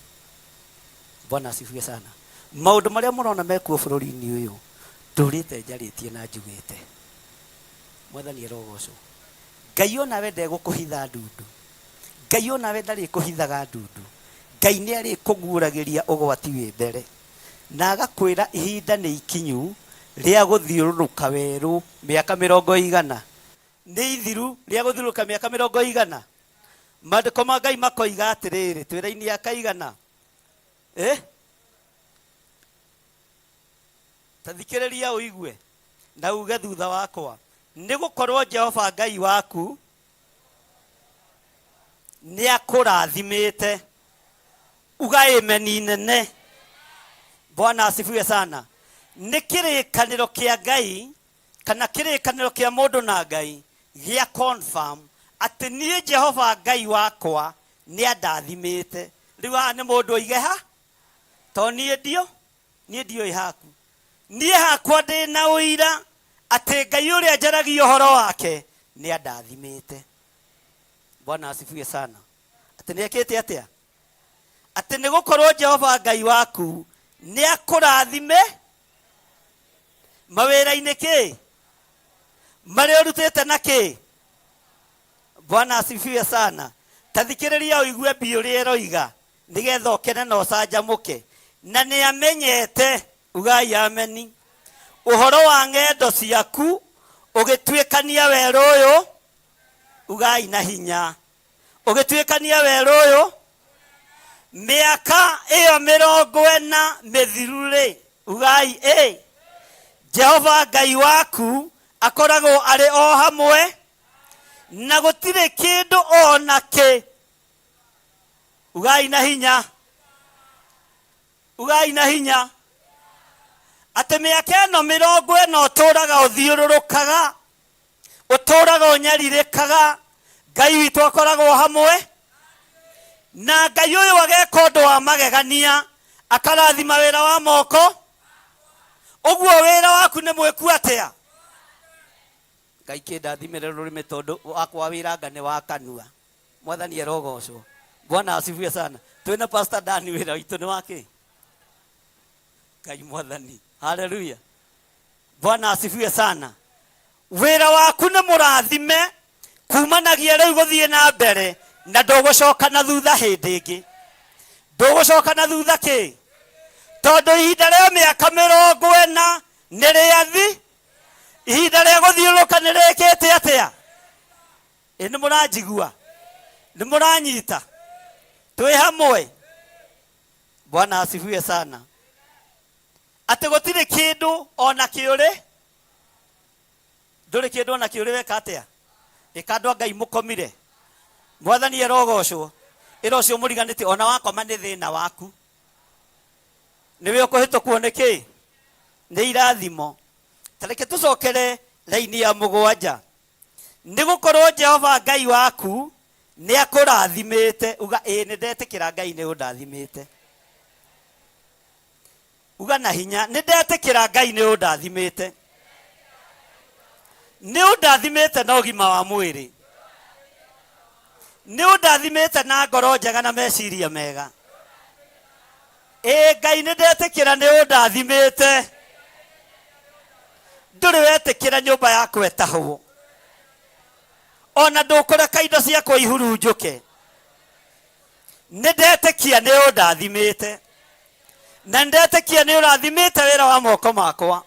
Bwana asifiwe sana. Maũndũ marĩa mũrona mekuo bũrũri-inĩ ũyũ ndũrĩte njarĩtie na njugĩte. Mwathani arogocwo. Ngai onawe ndegũkũhitha ndundu. Ngai onawe ndarĩkũhithaga ndundu. Ngai nĩ arĩkũguũragĩria ũgwati wĩ mbere na agakwĩra ihinda nĩ ikinyu rĩa gũthiũrũrũka werũ mĩaka mĩrongo igana nĩ ithiru rĩa gũthiũrũrũka mĩaka mĩrongo igana. Maandĩko ma Ngai makoiga atĩrĩrĩ, twĩra-inĩ ya kaigana eh? Ta thikĩrĩria ũigue na uge thutha wakwa, nĩ gũkorwo Jehova Ngai waku nĩ akũrathimĩte. Uga ameni nene. Bwana asifiwe sana. Nĩ kĩrĩkanĩro kĩa Ngai kana kĩrĩkanĩro kĩa mũndũ na Ngai gĩa confirm atĩ niĩ Jehova Ngai wakwa nĩ andathimĩte. Rĩu haha nĩ mũndũ oige ha to niĩ ndio niĩ ndiũĩ haku. Niĩ hakwa ndĩ na ũira atĩ Ngai ũrĩa njaragia ũhoro wake nĩ andathimĩte. Bwana asifiwe sana. Atĩ nĩ ekĩte atĩa? Atĩ nĩ gũkorwo Jehova Ngai waku nĩ akũrathime mawĩra-inĩ kĩ marĩa ũrutĩte na kĩ. Bwana asifiwe sana. Ta thikĩrĩria ũigue mbi ũrĩa ĩroiga nĩgetha ũkene na ũcanjamũke. Na nĩ amenyete, ugai ameni, ũhoro wa ng'endo ciaku ũgĩtuĩkania werũ ũyũ, ugai na hinya, ũgĩtuĩkania werũ ũyũ mĩaka ĩyo 40 mĩthiru rĩ, ugai ĩ, Jehova Ngai waku akoragwo arĩ o hamwe na gũtirĩ kĩndũ o na kĩ, ugai na hinya, ugai na hinya, atĩ mĩaka ĩno 40 ũtũraga ũthiũrũrũkaga, ũtũraga ũnyarirĩkaga, Ngai witũ akoragwo hamwe na Ngai ũyũ ageka ũndũ wa magegania, akarathima wĩra wa moko. Ũguo wĩra waku nĩ mwĩku atĩa? Ngai kĩndathimĩre rũrĩmĩ tondũ wakwa wĩranga nĩ wa kanua. Mwathani arogocwo. Bwana asifiwe sana. Twĩna Pastor Dani wĩra witũ nĩ wa kĩ? Ngai mwathani. Haleluya. Bwana asifiwe sana. Wĩra waku nĩ mũrathime kumanagia rĩu gũthiĩ na mbere na ndũgũcoka na thutha hĩndĩ ĩngĩ. Ndũgũcoka na thutha kĩ? Tondũ ihinda rĩa mĩaka 40 nĩ rĩathi, ihinda rĩa gũthiũrũrũka nĩ rĩkĩte atĩa? Ĩ nĩ mũranjigua? Nĩ mũranyita? Twĩ hamwe? Bwana asifiwe sana. Atĩ gũtirĩ kĩndũ ona kĩũrĩ, ndũrĩ kĩndũ ona kĩũrĩ weka atĩa? Ĩka andũ a Ngai mũkomire. Mwathani arogocwo. Ĩra ũcio mũriganĩtie ona wakoma nĩ thĩna waku. Nĩwe ũkũhĩtũkwo nĩ kĩ? Nĩ irathimo. Ta reke tũcokere raini ya 7. Nĩ gũkorwo Jehova Ngai waku nĩ akũrathimĩte. Uga ĩ nĩ ndetĩkĩra Ngai nĩ ũndathimĩte. Uga na hinya, nĩ ndetĩkĩra Ngai nĩ ũndathimĩte. Nĩ ũndathimĩte na ũgima wa mwĩrĩ. Nĩ ũndathimĩte na ngoro njega na meciria mega. Ĩ Ngai nĩ ndetĩkĩra nĩ ũndathimĩte. Ndũrĩ wetĩkĩra nyũmba yakwa ĩtahwo. Ona ndũkũreka indo ciakwa ihurunjũke. Nĩ ndetĩkia nĩ ũndathimĩte. Na nĩ ndetĩkia nĩ ũrathimĩte wĩra wa moko makwa.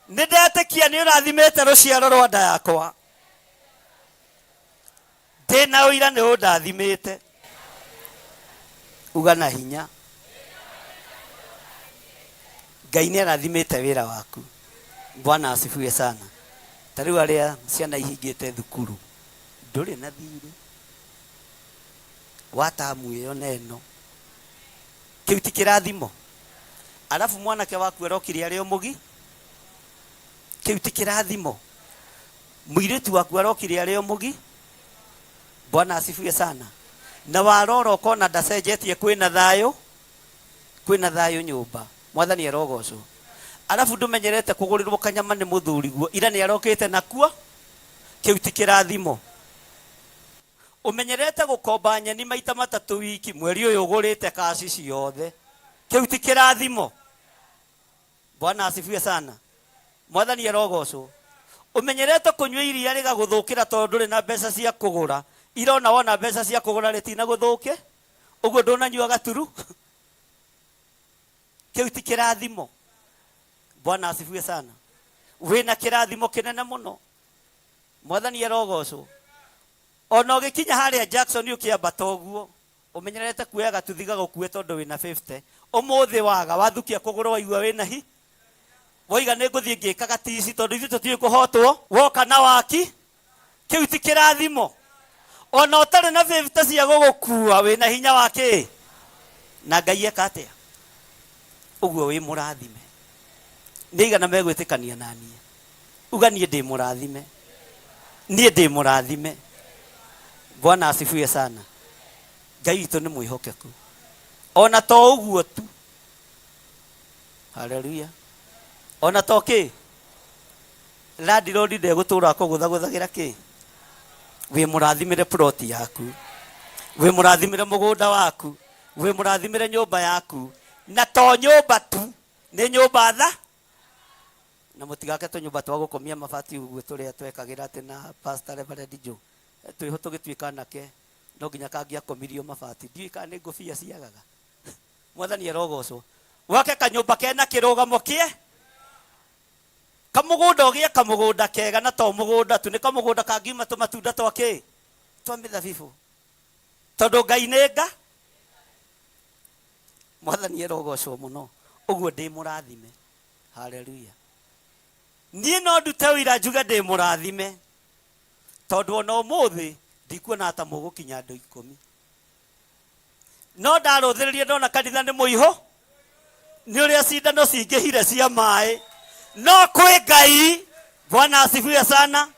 Nĩ ndetĩkia nĩ ũrathimĩte rũciaro rwa nda yakwa. Ndĩna ũira nĩ ũndathimĩte. Uga na hinya. Ngai nĩ arathimĩte wĩra waku. Bwana asifiwe sana. Ta rĩu arĩa ciana ihingĩte thukuru, ndũrĩ na thirĩ wa tamu ĩyo na ĩno, kĩu ti kĩrathimo? Arabu mwanake waku arokire arĩ o mũgi, kĩu ti kĩrathimo? Mũirĩtu waku arokire arĩ o mũgi. Bwana asifiwe sana. Na warora ũkona ndacenjetie, kwĩna thayũ, kwĩna thayũ nyũmba. Mwathani arogocwo. Arabu ndũmenyerete kũgũrĩrwo kanyama nĩ mũthuriguo, ira nĩ arokĩte nakuo, kĩu ti kĩrathimo? Ũmenyerete gũkomba nyeni maita matatũ wiki, mweri ũyũ ũgũrĩte kaci ciothe, kĩu ti kĩrathimo? Bwana asifiwe sana. Mwathani arogocwo. Ũmenyerete kũnyua iria rĩgagũthũkĩra tondũ ndũrĩ na mbeca cia kũgũra, irona wona mbeca cia kũgũra rĩtina gũthũke ũguo, ndũnanyua gaturu, kĩu ti kĩrathimo? Bwana asifiwe sana. Wĩna kĩrathimo kĩnene mũno. Mwathani arogocwo. Ona ũgĩkinya harĩa Jackson ũkĩambata ũguo, ũmenyerete kuoya gatuthi gagũkue tondũ wĩna 50, ũmũthĩ waga wathukia kũgũrũ, waigua wĩna hi waiga nĩ ngũthiĩ ngĩkaga tici tondũ ithuĩ tũtiũĩ kũhotwo, woka na waki, kĩu ti kĩrathimo? Ona ũtarĩ na 50 cia gũgũkua, wĩna hinya wa kĩ na Ngai eka atĩa ũguo, wĩ mũrathime. Nĩ igana megwĩtĩkania na niĩ? Uga, niĩ ndĩ mũrathime, niĩ ndĩ mũrathime. Bwana asifiwe sana. Ngai witũ nĩ mwĩhokeku. Ona to ũguo tu, haleluya, ona to kĩ landlord ndegũtũra akũgũthagũthagĩra kĩ, wĩ mũrathimĩre ploti yaku, wĩ mũrathimĩre mũgũnda waku, wĩ mũrathimĩre nyũmba yaku. Na to nyũmba tu, nĩ nyũmba tha na mũtigake tũnyũmba twa gũkomia mabati ũguo tũrĩa twekagĩra atĩ na Pastor Reverend Joe twĩho tũgĩtuĩka anake, no nginya kangĩakomirio mabati, ndiũĩ kana nĩ ngũbia ciagaga. Mwathani arogocwo. Wake kanyũmba kena kĩrũgamo kĩe kamũgũnda, ũgĩe kamũgũnda kega, na to mũgũnda tu, nĩ kamũgũnda kangiuma tũmatunda twa kĩ twa mĩthabibũ, tondũ Ngai nĩ nga. Mwathani arogocwo mũno. Ũguo ndĩ mũrathime. Haleluya. Niĩ no ndute ũira njuge ndĩ mũrathime, tondũ ona ũmũthĩ ndikuona ta mũgũkinya andũ 10, no ndarũthĩrĩria ndona kanitha nĩ mũihũ nĩ ũrĩa cindano cingĩhire cia maĩ, no kwĩ Ngai. Bwana asifiwe sana.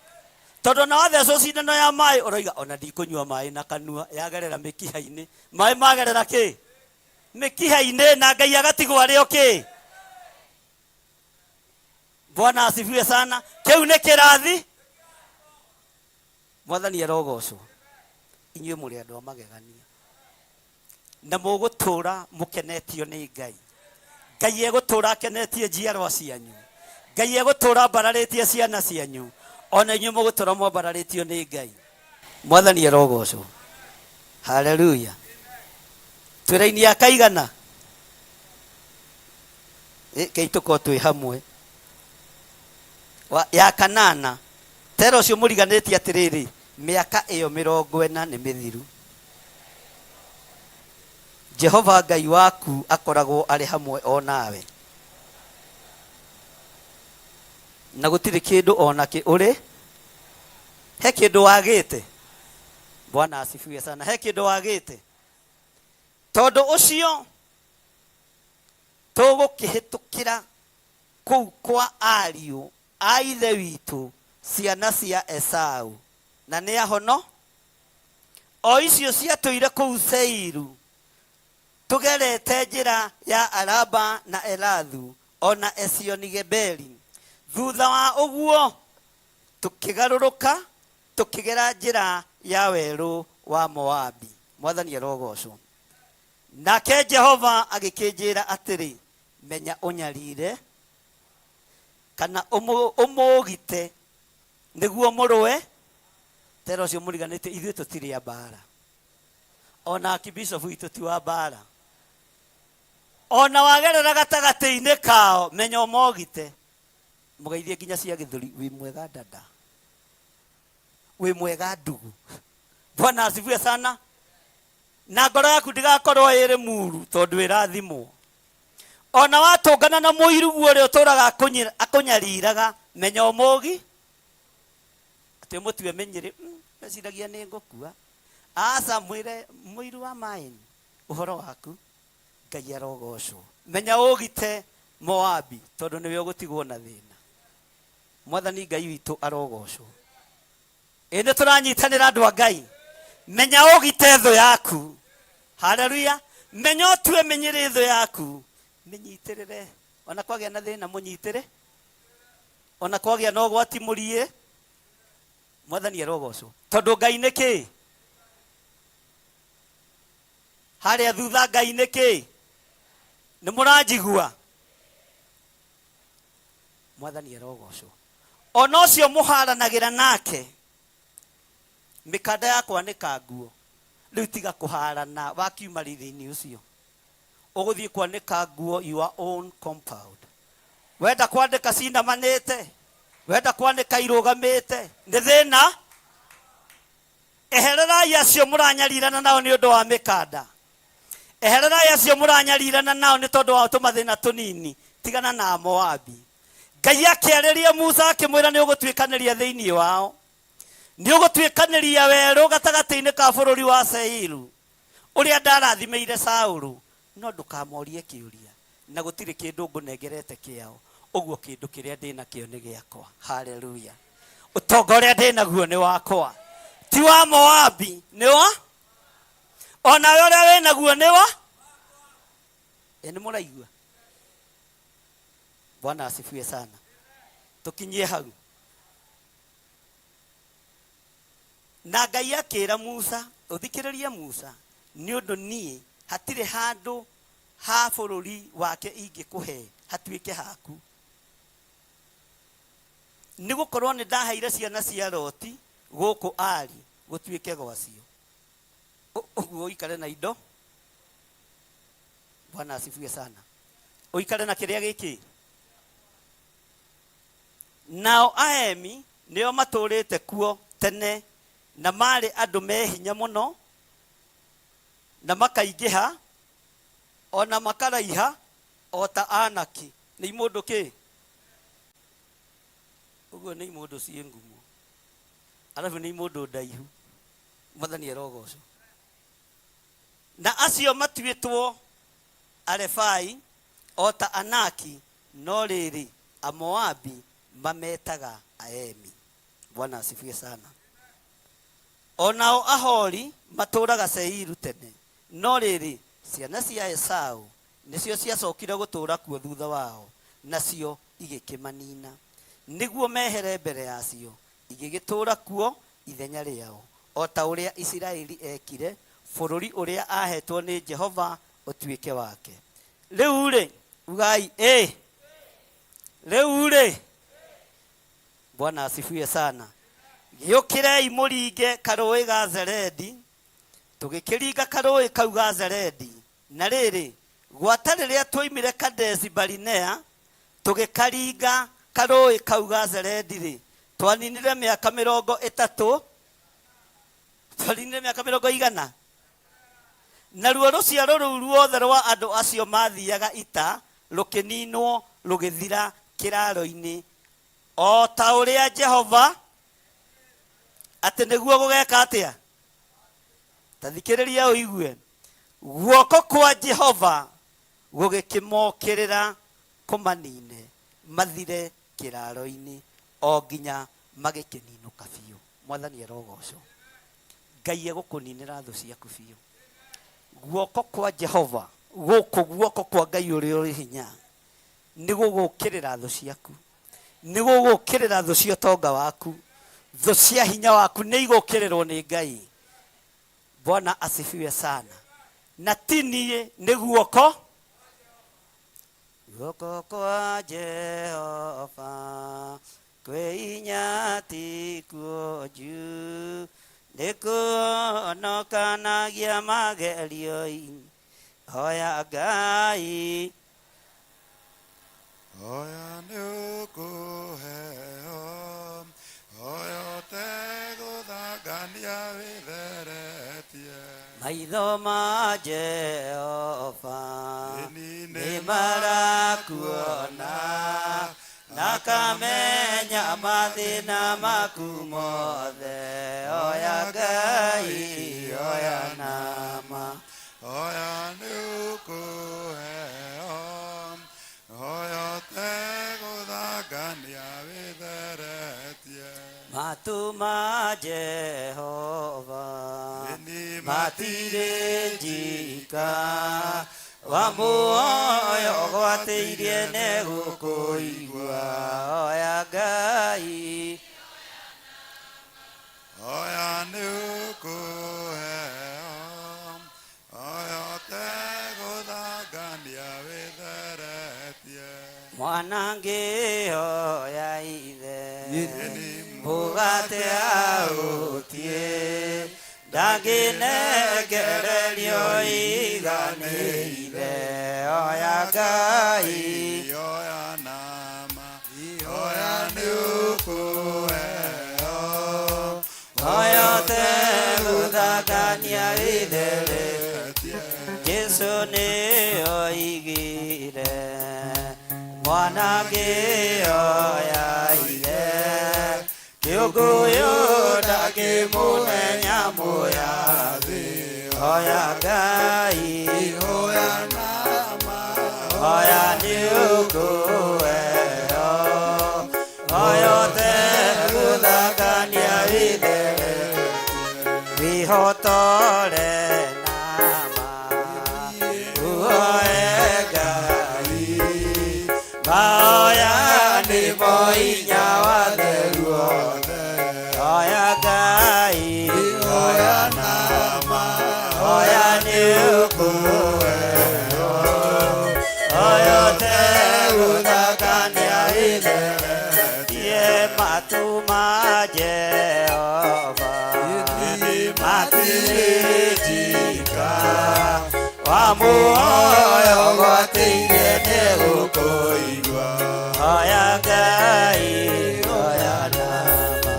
Tondũ ona wathecwo cindano ya maĩ, ũroiga ona ndikũnyua maĩ na kanua, yagerera mĩkiha-inĩ, maĩ magerera kĩ mĩkiha-inĩ, na Ngai agatigwo arĩ o kĩ. Bwana asifiwe sana. Kĩu nĩ kĩrathi. Mwathani arogocwo. Inyuĩ mũrĩ andũ a magegania na mũgũtũra mũkenetio nĩ Ngai. Ngai egũtũra akenetie njiarwa cianyu, Ngai egũtũra ambararĩtie ciana cianyu, ona inyuĩ mũgũtũra mwambararĩtio nĩ Ngai. Mwathani arogocwo. Haleluya. Twĩraini ya kaigana kei tũkorwo twĩ hamwe. Ya kanana tera ũcio mũriganĩtie atĩrĩrĩ, mĩaka ĩyo 40 nĩ mĩthiru, Jehova Ngai waku akoragwo arĩ hamwe o nawe, na gũtirĩ kĩndũ o nakĩ ũrĩ he kĩndũ wagĩte. Bwana asifiwe sana. He kĩndũ wagĩte? Tondũ ũcio tũgũkĩhĩtũkĩra kũu kwa ariũ a ithe witũ, ciana cia Esau, na nĩ ahono o icio ciatũire kũu Seiru, tũgerete njĩra ya Araba na Elathu o na Esioni-Geberi. Thutha wa ũguo tũkĩgarũrũka tũkĩgera njĩra ya werũ wa Moabi. Mwathani arogocwo. Nake Jehova agĩkĩnjĩra atĩrĩ, menya ũnyarire kana ũmũũgite nĩguo mũrũe. Tera ũcio mũriganĩtie, ithuĩ tũtirĩ a mbara, ona akibishofu witũ ti wa mbara. Ona wagerera gatagatĩ-inĩ kao, menya ũmogite, mũgeithie nginya cia gĩthũri, wĩ mwega dada, wĩ mwega ndugu. Bwana asifiwe sana. Na ngoro yaku ndĩgakorwo ĩrĩ muru tondũ ĩrathimwo. Ona watũngana na mũirugu ũrĩa ũtũraga akũnyariraga, menya ũmũgi atĩ ũmũtue mĩnyĩrĩ. Meciragia nĩ ngũkua. Aca, mwĩre mũiru wa maĩni ũhoro waku. Ngai arogocwo. Menya ũgite Moabi, tondũ nĩwe ũgũtigwo na thĩna. Mwathani Ngai witũ arogocwo. Ĩ nĩ tũranyitanĩra, andũ a Ngai? Menya ũgite thũ yaku. Haleluya. Menya ũtue mĩnyĩrĩ thũ yaku, mĩnyitĩrĩre. Ona kwagĩa na thĩna, mũnyitĩre. Ona kwagĩa na ũgwati, mũriĩ. Mwathani arogocwo, tondũ Ngai nĩ kĩ harĩa thutha? Ngai nĩ kĩ? Nĩ mũranjigua? Mwathani arogocwo. Ona ũcio mũharanagĩra nake, mĩkanda ya kwanĩka nguo, rĩu tiga kũharana. Wakiuma riri-inĩ ũcio, ũgũthiĩ kwanĩka nguo your own compound. Wenda kwandĩka cinamanĩte, wenda kwanĩka irũgamĩte, nĩ thĩna. Ehererai acio mũranyarirana nao nĩ ũndũ wa mĩkanda. Ehererai acio mũranyarirana nao nĩ tondũ wa tũmathĩna tũnini. Tigana na Moabi. Ngai akĩarĩria Musa, akĩmwĩra, nĩ ũgũtuĩkanĩria thĩinĩ wao, nĩ ũgũtuĩkanĩria werũ gatagatĩ-inĩ ka bũrũri wa Seiru ũrĩa ndarathimĩire Saũlũ, no ndũkamorie kĩũria, na gũtirĩ kĩndũ ngũnengerete kĩao. Ũguo kĩndũ kĩrĩa ndĩ nakĩo nĩ gĩakwa. Haleluya. Ũtonga ũrĩa ndĩ naguo nĩ wakwa, ti wa Moabi. Nĩ wa onawe ũrĩa wĩ naguo nĩ wa ĩ. Nĩ mũraigua? Bwana asifiwe sana. Tũkinyie hau. Na Ngai akĩra Musa, ũthikĩrĩrie Musa, nĩ ũndũ niĩ hatirĩ handũ ha bũrũri wake ingĩkũhe hatuĩke haku, nĩ gũkorwo nĩ ndaheire ciana cia Loti gũkũ Ari gũtuĩke gwacio. Ũguo ũikare na indo. Bwana asifiwe sana. Ũikare na kĩrĩa gĩkĩ. Nao Aemi nĩo matũũrĩte kuo tene, na maarĩ andũ me hinya mũno, na makaingĩha, o na makaraiha o ta Anaki. Nĩ imũndũ kĩ ũguo? Nĩ imũndũ ciĩ ngumo, arabu nĩ imũndũ ndaihu. Mwathani arogocwo. Na acio matuĩtwo Arefai o ta Anaki, no rĩrĩ, Amoabi mametaga Aemi. Bwana asifiwe sana. O nao Ahori matũũraga Seiru tene, no rĩrĩ, ciana cia Esau nĩcio ciacokire gũtũũra kuo thutha wao, nacio igĩkĩmanina, nĩguo mehere mbere yacio, igĩgĩtũũra kuo ithenya rĩao, o ta ũrĩa Isiraeli ekire bũrũri ũrĩa aaheetwo nĩ Jehova ũtuĩke wake. Rĩu-rĩ, ugai ĩ. Rĩu-rĩ, Bwana asifiwe sana. Gĩũkĩrei mũringe karũũĩ ga Zeredi. Tũgĩkĩringa karũũĩ kau ga Zeredi. Na rĩrĩ, gwata rĩrĩa twoimire Kadesi Barinea, tũgĩkaringa karũũĩ kau ga Zeredi-rĩ, twaninire mĩaka 30, twaninire mĩaka 400. Naruo rũciaro rũu ruothe rwa andũ acio maathiaga ita rũkĩninwo rũgĩthira kĩraaro-inĩ, o ta ũrĩa Jehova atĩ nĩguo gũgeka atĩa. Ta thikĩrĩria ũigue. Guoko kwa Jehova gũgĩkĩmokĩrĩra kũmanine mathire kĩraaro-inĩ, o nginya magĩkĩninũka biũ. Mwathani arogocwo. Ngai egũkũninĩra thũ ciaku biũ. Guoko kwa Jehova, gũkũ guoko kwa Ngai ũrĩa ũrĩ hinya, nĩ gũgũkĩrĩra thũ ciaku, nĩ gũgũkĩrĩra thũ cia ũtonga waku. Thũ cia hinya waku nĩ igũkĩrĩrwo nĩ Ngai. Bwana asifiwe sana. Na ti niĩ, nĩ guoko, guoko kwa Jehova kwĩ hinya ti kuonju, nĩ kũhonokanagia magerio-inĩ. Hoya Ngai. Hoya nĩ ũkũheo, hoya ũtegũthangania wĩtheretie. Maitho ma Jehova Ĩni nĩ nĩ marakuona nakamenya mathĩna maku mothe oya Ngai oya nama Oya nĩ ũkũheo oya ũtegũthangania wĩtheretie matu ma Jehova Ĩni matirĩ njika wa muoyo gwatĩirie nĩ gũkũigua oya Ngai Oya nĩ ũkũheo oya ũtegũthangania wĩtheretie mwana ngĩhoya ithe mũgate aũtie ndangĩnengererio iganĩire oya Ngai oya nama oya nĩ ũkũheo oya ũtegũthangania wĩtheretie Jesu nĩ oigire mwana ngĩoya ithe kĩũngũyũ ndakĩmũne nyamũ ya thĩ oya Ngai oya nama oya nĩ ũkũheo oya ũtegũthangania wĩthere wĩhotore nama uoe Ngai maoya nĩmo hinya wa theru othe oya Ngai oya nama oya nĩ ũkũheo oya ũtegũthangania wĩtheretie matu ma Jehova matirĩ njika wa muoyo gwatĩire nĩ gũkũigua oya Ngai oya nama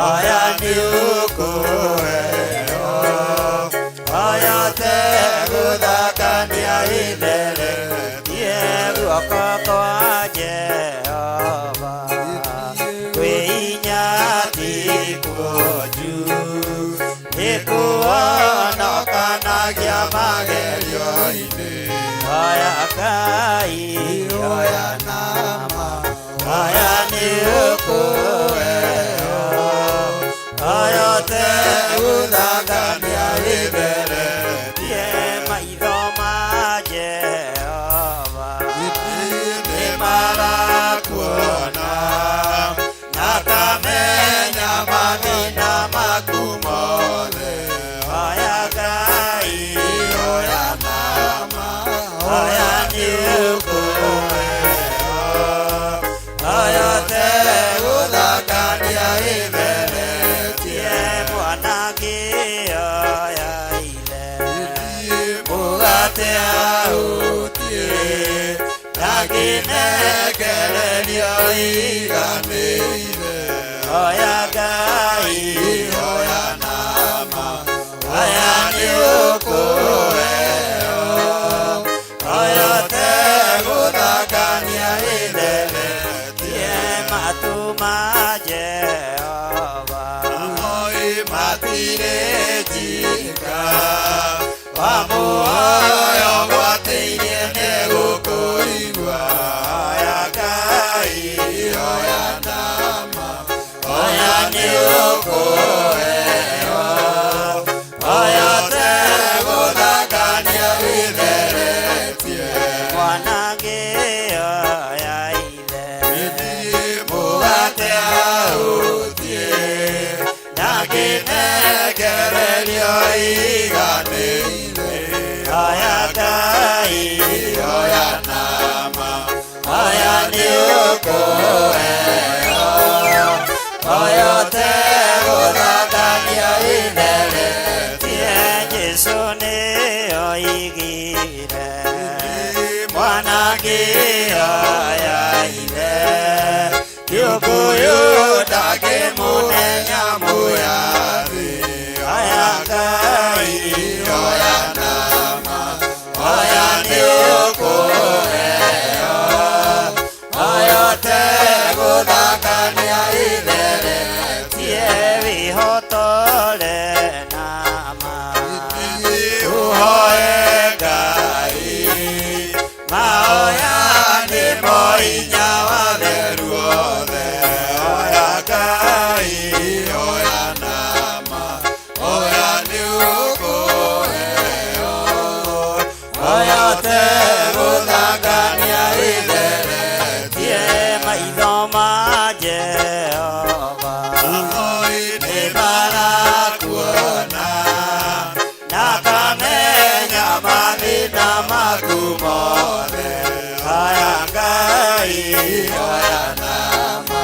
oya nĩ ũkũheo oya ũtegũthangania wĩtheretie guoko kwa Jehova kwĩ hinya ti kuonju nĩkuhonokanagia magerio-inĩ oya Ngai oya nama oya nĩ ũkũheo oya ũtegũthangania wĩtheretie maitho ma Jehova nĩ marakuona nakamenya mathĩna maku mothe oya Ngai oya nama oya nĩ ũkũheo oya ũtegũthangania wĩtheretie mwana ngĩoya ithe mũgate aũtie ndangĩnengererio iganĩire oya Ngai oya nama oya nĩ ũkũheo oya ũtegũthangania wĩtheretie matu ma Jehova Oi matirĩ njika wa muoyo gwatĩirie nĩ gũkũigua oya Ngai oya nama oya nĩ ũkũheo oya ũtegũthangania wĩtheretie mwana ngĩoya ithe mũgate aũtie ndangĩnengererio iganĩire oya Ngai oya nama oya nĩ ũkũheo oya ũtegũthangania wĩtheretie Jesu nĩ oigire mwana ngĩoya ithe kĩũngũyũ ndakĩmũne nyamũ ya thĩ oya Ngai oya nama oya nĩ ũkũheo Jehova Ahoi nĩ marakuona na kamenya mathĩna maku mothe. Oya Ngai, oya nama,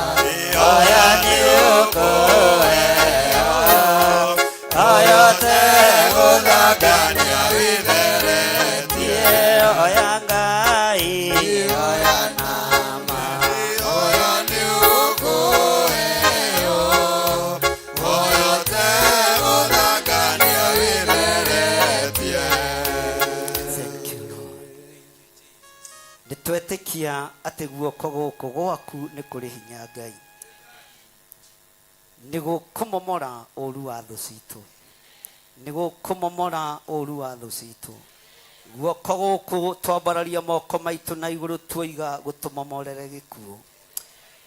oya nĩ ũkũheo, oya tegũthangania wĩtheretie. Oya Ngai, oya nama, Oya nĩ ũkũheo, oya tegũthangania wĩtheretie. Thank you, Lord. Nĩ twetĩkia atĩ guoko gũkũ gwaku nĩ kũrĩ hinya Ngai, nĩ gũkũmomora ũru wa thũ citũ, nĩ gũkũmomora ũru wa thũ citũ. Guoko gũkũ twambararia moko maitũ na igũrũ tuoiga gũtũmomorere gĩkuũ,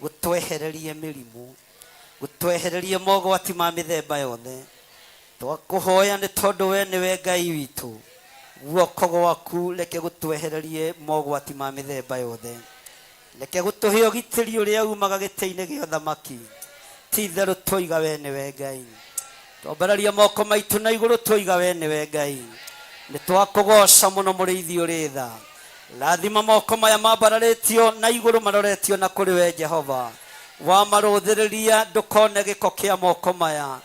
gũtwehererie mĩrimũ, gũtwehererie mogwati ma mĩthemba yothe. Twakũhoya nĩ tondũ we nĩwe Ngai witũ, guoko gwaku reke gũtwehererie mogwati ma mĩthemba yothe, reke gũtũhe ũgitĩri ũrĩa umaga gĩtĩ-inĩ gĩa ũthamaki. Ti itherũ twoiga we nĩwe Ngai. Twambararia moko maitũ na igũrũ twoiga we nĩwe Ngai. Nĩ twakũgoca mũno mũrĩithi ũrĩ tha. Rathima moko maya mambararĩtio na igũrũ maroretio na kũrĩ we Jehova. Wamarũthĩrĩria ndũkone gĩko kĩa moko maya,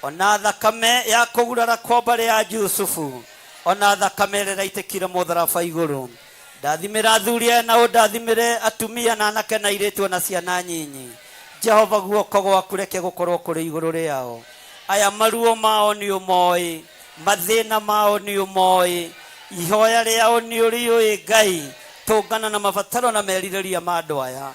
ona thakame ya kũgurara kwa mbarĩ ya Jusufu, ona thakame ĩrĩa ĩraitĩkire mũtharaba igũrũ. Ndathimĩra athuri aya na ũndathimĩre atumia na anake na airĩtu na ciana nyinyi. Jehova, guoko gwaku reke gũkorwo kũrĩ igũrũ rĩao. Aya maruo mao nĩ ũmoĩ, mathĩna mao nĩ ũmoĩ, ihoya rĩao nĩ ũrĩũĩ Ngai. Tũngana na mabataro na merirĩria ma andũ aya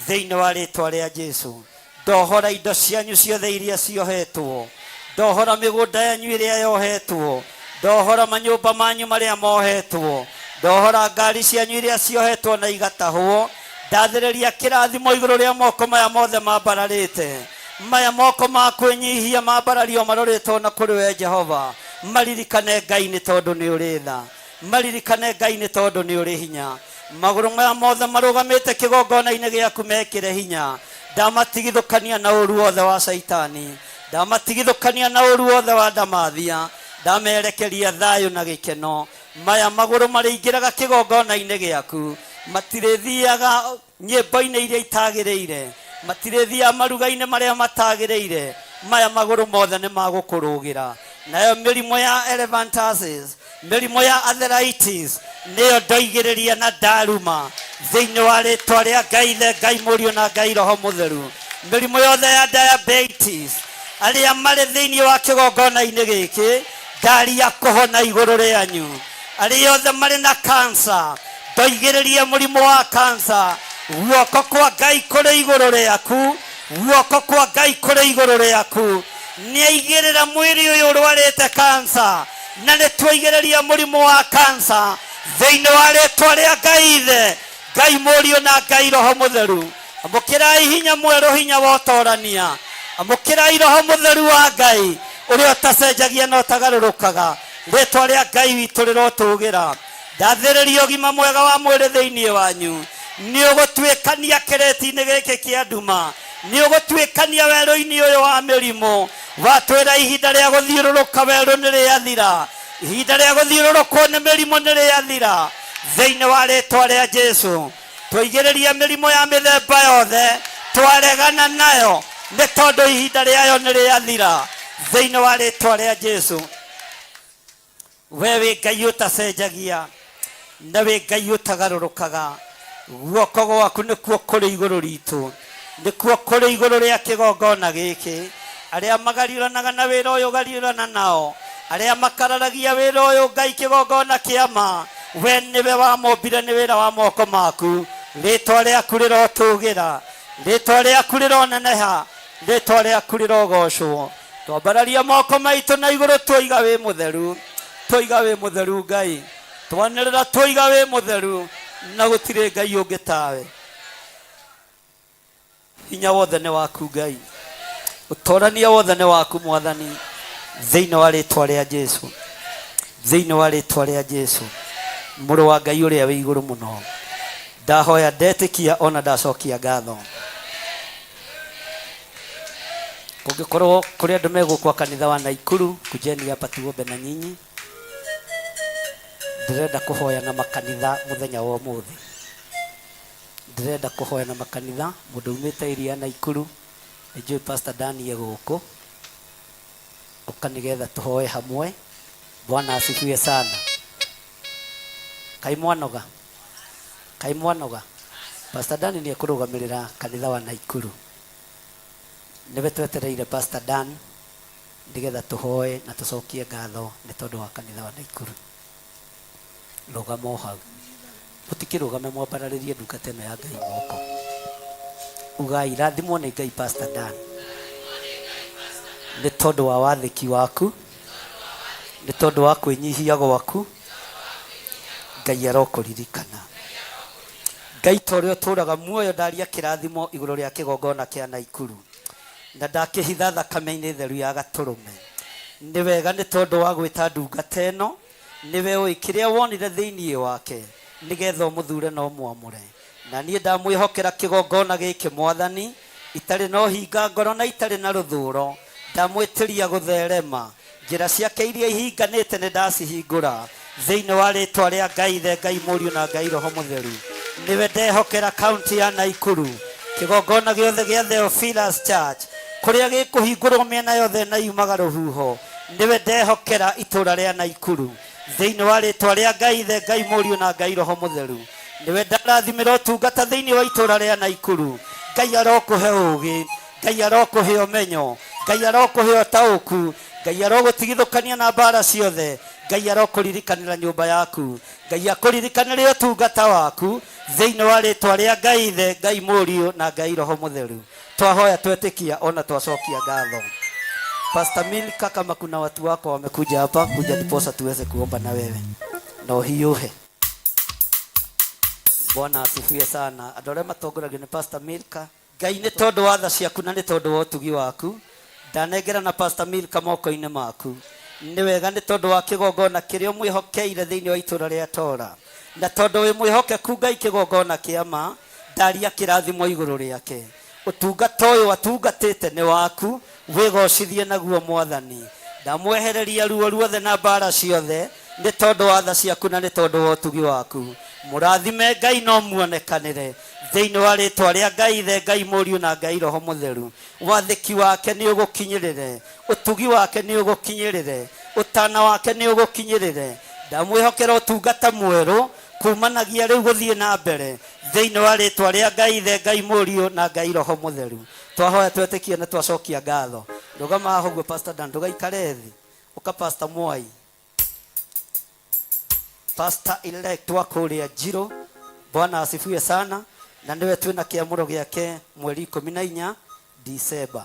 thĩinĩ wa rĩtwa rĩa Jesu. Ndohora indo cianyu ciothe iria ciohetwo, ndohora mĩgũnda yanyu ĩrĩa yohetwo, ndohora manyũmba manyu marĩa mohetwo, ndohora ngari cianyu iria ciohetwo na igatahwo. Ndathĩrĩria kĩrathimo igũrũ rĩa moko maya mothe mambararĩte, maya moko ma kwĩnyihia mambarario marorĩtwo na kũrĩ we Jehova. Maririkane Ngai nĩ tondũ nĩ ũrĩ tha, maririkane Ngai nĩ tondũ nĩ ũrĩ hinya. Magũrũ maya mothe marũgamĩte kĩgongona-inĩ gĩaku mekĩre hinya. Ndamatigithũkania na ũru wothe wa Caitani, ndamatigithũkania na ũru wothe wa ndamathia, ndamerekeria thayũ na gĩkeno. Maya magũrũ marĩingĩraga kĩgongona-inĩ gĩaku, matirĩthiaga nyĩmbo-inĩ iria itagĩrĩire, matirĩthiaga maruga-inĩ marĩa matagĩrĩire. Maya magũrũ mothe nĩ magũkũrũgĩra. Nayo mĩrimũ ya elephantiasis, mĩrimũ ya arthritis, nĩyo ndoigĩrĩria na ndaruma thĩinĩ wa rĩtwa rĩa Ngai Ithe, Ngai Mũriũ na Ngai Roho Mũtheru. Mĩrimũ yothe ya diabetes, arĩa marĩ thĩinĩ wa kĩgongona-inĩ gĩkĩ, ndaria kũhona igũrũ rĩanyu. Arĩa othe marĩ na cancer, ndoigĩrĩria mũrimũ wa cancer, guoko kwa Ngai kũrĩ igũrũ rĩaku, guoko kwa Ngai kũrĩ igũrũ rĩaku. Nĩaigĩrĩra mwĩrĩ ũyũ ũrwarĩte cancer, na nĩtwaigĩrĩria mũrimũ wa cancer thĩinĩ wa rĩtwa rĩa Ngai Ithe, Ngai Mũriũ na Ngai Roho Mũtheru. Amũkĩrai hinya mwerũ, hinya wa ũtorania. Amũkĩrai Roho Mũtheru wa Ngai ũrĩa ũtacenjagia na ũtagarũrũkaga. Rĩtwa rĩa Ngai witũ rĩrotũgĩra. Ndathĩrĩria ũgima mwega wa mwĩrĩ thĩinĩ wanyu. Nĩ ũgũtuĩkania kĩrĩti-inĩ gĩkĩ kĩa nduma, nĩ ũgũtuĩkania werũ-inĩ ũyũ wa mĩrimũ. Watwĩra ihinda rĩa gũthiũrũrũka werũ nĩ rĩathira, ihinda rĩa gũthiũrũrũkwo nĩ mĩrimũ nĩ rĩathira thĩinĩ wa rĩtwa rĩa Jesu. Twaigĩrĩria mĩrimũ ya mĩthemba yothe, twaregana nayo nĩ tondũ ihinda rĩayo nĩ rĩathira thĩinĩ wa rĩtwa rĩa Jesu. We wĩ Ngai ũtacenjagia na wĩ Ngai ũtagarũrũkaga. Guoko gwaku nĩkuo kũrĩ igũrũ ritũ, nĩkuo kũrĩ igũrũ rĩa kĩgongona gĩkĩ. Arĩa magariũranaga na wĩra ũyũ gariũrana nao, arĩa makararagia wĩra ũyũ Ngai kĩgongona kĩa ma, we nĩwe wamombire nĩ wĩra wa moko maku. Rĩtwa rĩaku rĩrotũgĩra, rĩtwa rĩaku rĩroneneha, rĩtwa rĩaku rĩrogocwo. Twambararia moko maitũ na igũrũ twoiga wĩ mũtheru, twoiga wĩ mũtheru Ngai, twanĩrĩra twoiga wĩ mũtheru, na gũtirĩ Ngai ũngĩ tawe. Hinya wothe nĩ waku Ngai, ũtorania wothe nĩ waku Mwathani, thĩinĩ wa rĩtwa rĩa Jesu, thĩinĩ wa rĩtwa rĩa Jesu, mũrũ wa Ngai ũrĩa wĩ igũrũ mũno. Ndahoya ndetĩkia ona ndacokia ngatho. Kũngĩkorwo kũrĩ andũ megũkwa kanitha wa Naikuru, kujeni hapa tuombe na nyinyi. Ndĩrenda kũhoya na makanitha mũthenya wa ũmũthĩ. Ndĩrenda kũhoya na makanitha, mũndũ umĩte area ya Naikuru, nĩnjũĩ Pastor Dan e gũkũ, ũka nĩgetha tũhoe hamwe. Bwana asifiwe sana. Kaĩ mwanoga? Kaĩ mwanoga? Pastor Dan nĩ ekũrũgamĩrĩra kanitha wa Naikuru. Nĩwe twetereire Pastor Dan nĩgetha tũhoe na tũcokie ngatho nĩ tondũ wa kanitha wa Naikuru. Rũgama o hau. Mũtikĩrũgame mwambararĩrie ndungata ĩno ya Ngai moko. Ugai rathimwo nĩ Ngai Pastor Dan. Nĩ tondũ wa wathĩki waku, nĩ tondũ wa kwĩnyihia gwaku, Ngai arokũririkana. Ngai ta ũrĩa ũtũũraga muoyo ndaria kĩrathimo igũrũ rĩa kĩgongona kĩa Naikuru na ndakĩhitha thakame-inĩ theru ya gatũrũme. Nĩ wega nĩ tondũ wa gwĩta ndungata ĩno, nĩwe ũĩ kĩrĩa wonire thĩinĩ wake nĩgetha ũmũthure na ũmwamũre. Na niĩ ndamwĩhokera kĩgongona gĩkĩ Mwathani, itarĩ na ũhinga ngoro na itarĩ na rũthũũro, ndamwĩtĩria gũtherema. Njĩra ciake iria ihinganĩte nĩ ndacihingũra, thĩinĩ wa rĩtwa rĩa Ngai Ithe, Ngai Mũriũ na Ngai Roho Mũtheru. Nĩwe ndehokera kaunti ya Naikuru, kĩgongona gĩothe gĩa Theophilus Church, kũrĩa gĩkũhingũrwo mĩena yothe na yumaga rũhuho. Nĩwe ndehokera itũra rĩa Naikuru, thĩinĩ wa rĩtwa rĩa Ngai Ithe, Ngai Mũriũ na Ngai Roho Mũtheru. Nĩwe ndarathimĩra ũtungata thĩinĩ wa itũra rĩa Naikuru. Ngai arokũhe ũũgĩ, Ngai arokũhe ũmenyo, Ngai arokũhe ũtaũku, Ngai arogũtigithũkania na mbara ciothe, Ngai arokũririkanĩra nyũmba yaku, Ngai akũririkanĩre ũtungata waku, thĩinĩ wa rĩtwa rĩa Ngai Ithe, Ngai Mũriũ na Ngai Roho Mũtheru. Twahoya twetĩkia ona twacokia ngatho. Pastor Milka, kama kuna watu wako wamekuja hapa, kuja ndiposa tuweze kuomba na wewe na ũhiũhe. Bwana asifiwe sana. Andũ arĩa matongoragio nĩ Pastor Milka, Ngai nĩ tondũ wa tha ciaku na nĩ tondũ wa ũtugi waku, ndanengera na Pastor Milka moko-inĩ maku. Nĩ wega nĩ tondũ wa kĩgongona kĩrĩa ũmwĩhokeire thĩinĩ wa itũra rĩa Tora. Na tondũ wĩ mwĩhokeku Ngai kĩgongona kĩa ma, ndaria kĩrathimo igũrũ rĩake. Ũtungata ũyũ atungatĩte nĩ waku, wĩgocithie naguo Mwathani. Ndamwehereria ruo ruothe na mbara ciothe, nĩ tondũ wa tha ciaku na nĩ tondũ wa ũtugi waku. Mũrathime Ngai na ũmuonekanĩre, thĩinĩ wa rĩtwa rĩa Ngai Ithe, Ngai Mũriũ na Ngai Roho Mũtheru. Wathĩki wake nĩ ũgũkinyĩrĩre, ũtugi wake nĩ ũgũkinyĩrĩre, ũtana wake nĩ ũgũkinyĩrĩre. Ndamwĩhokera ũtungata mwerũ kumanagia rĩu gũthiĩ na mbere, thĩinĩ wa rĩtwa rĩa Ngai Ithe, Ngai Mũriũ na Ngai Roho Mũtheru. Twahoya twetĩkie na twacokia ngatho. Rũgama haha ũguo Pastor Dan, ndũgaikare thĩ. Ũka Pastor Mwai. Pastor elect wa kũrĩa Njirũ. Bwana asifiwe sana. Na nĩwe twĩna kĩamũro gĩake mweri 14 December.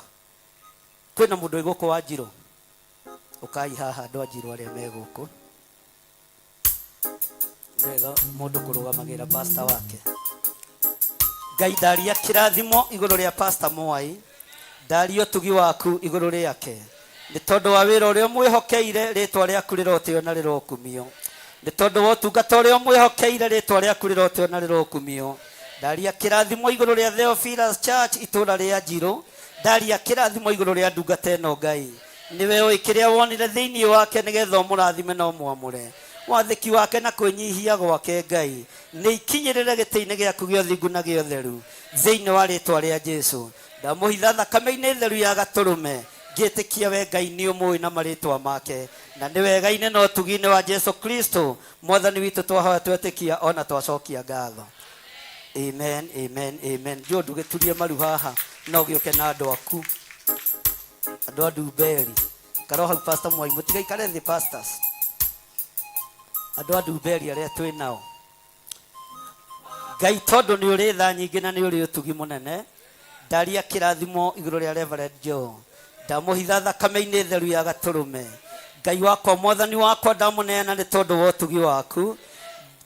Kwĩna mũndũ wĩ gũkũ wa Njirũ? Ũkai haha andũ a Njirũ arĩa me gũkũ. Nĩ wega mũndũ kũrũgamagĩra pastor wake. Ngai ndaria kĩrathimo igũrũ rĩa Pastor Mwai, ndaria ũtugi waku igũrũ rĩake, nĩ tondũ wa wĩra ũrĩa ũmwĩhokeire, rĩtwa rĩaku rĩrotĩo na rĩrokumio. Nĩ tondũ wa ũtungata ũrĩa ũmwĩhokeire, rĩtwa rĩaku rĩrotĩo na rĩrokumio. Ndaria kĩrathimo igũrũ rĩa Theophilus Church itũra rĩa Njirũ, ndaria kĩrathimo igũrũ rĩa ndungata ĩno Ngai. Nĩwe ũĩ kĩrĩa wonire thĩinĩ wake nĩgetha ũmũrathime na ũmwamũre. Wathĩki wake na kwĩnyihia gwake Ngai nĩ ikinyĩrĩre gĩtĩ-inĩ gĩaku gĩa ũthingu na gĩa ũtheru thĩinĩ wa rĩtwa rĩa Jesu. Ndamũhitha thakame-inĩ theru ya gatũrũme ngĩtĩkia we Ngai nĩ ũmũĩ na marĩtwa make na nĩ wega-inĩ na ũtugi-inĩ wa Jesu Kristo Mwathani witũ twahoya twetĩkia ona twacokia ngatho. Amen, amen, amen. Joe ndũgĩturie maru haha no ũgĩũke na andũ aku. Andũ a Ndumberi. Karo hau Pastor Mwai mũtigaikare thĩ pastors. Andũ a Ndumberi arĩa twĩ nao. Ngai tondũ nĩ ũrĩ tha nyingĩ na nĩ ũrĩ ũtugi mũnene, ndaria kĩrathimo igũrũ rĩa Reverend Joe. Ndamũhitha thakame-inĩ theru ya gatũrũme. Ngai wakwa, Mwathani wakwa, ndamũneana nĩ tondũ wa ũtugi waku.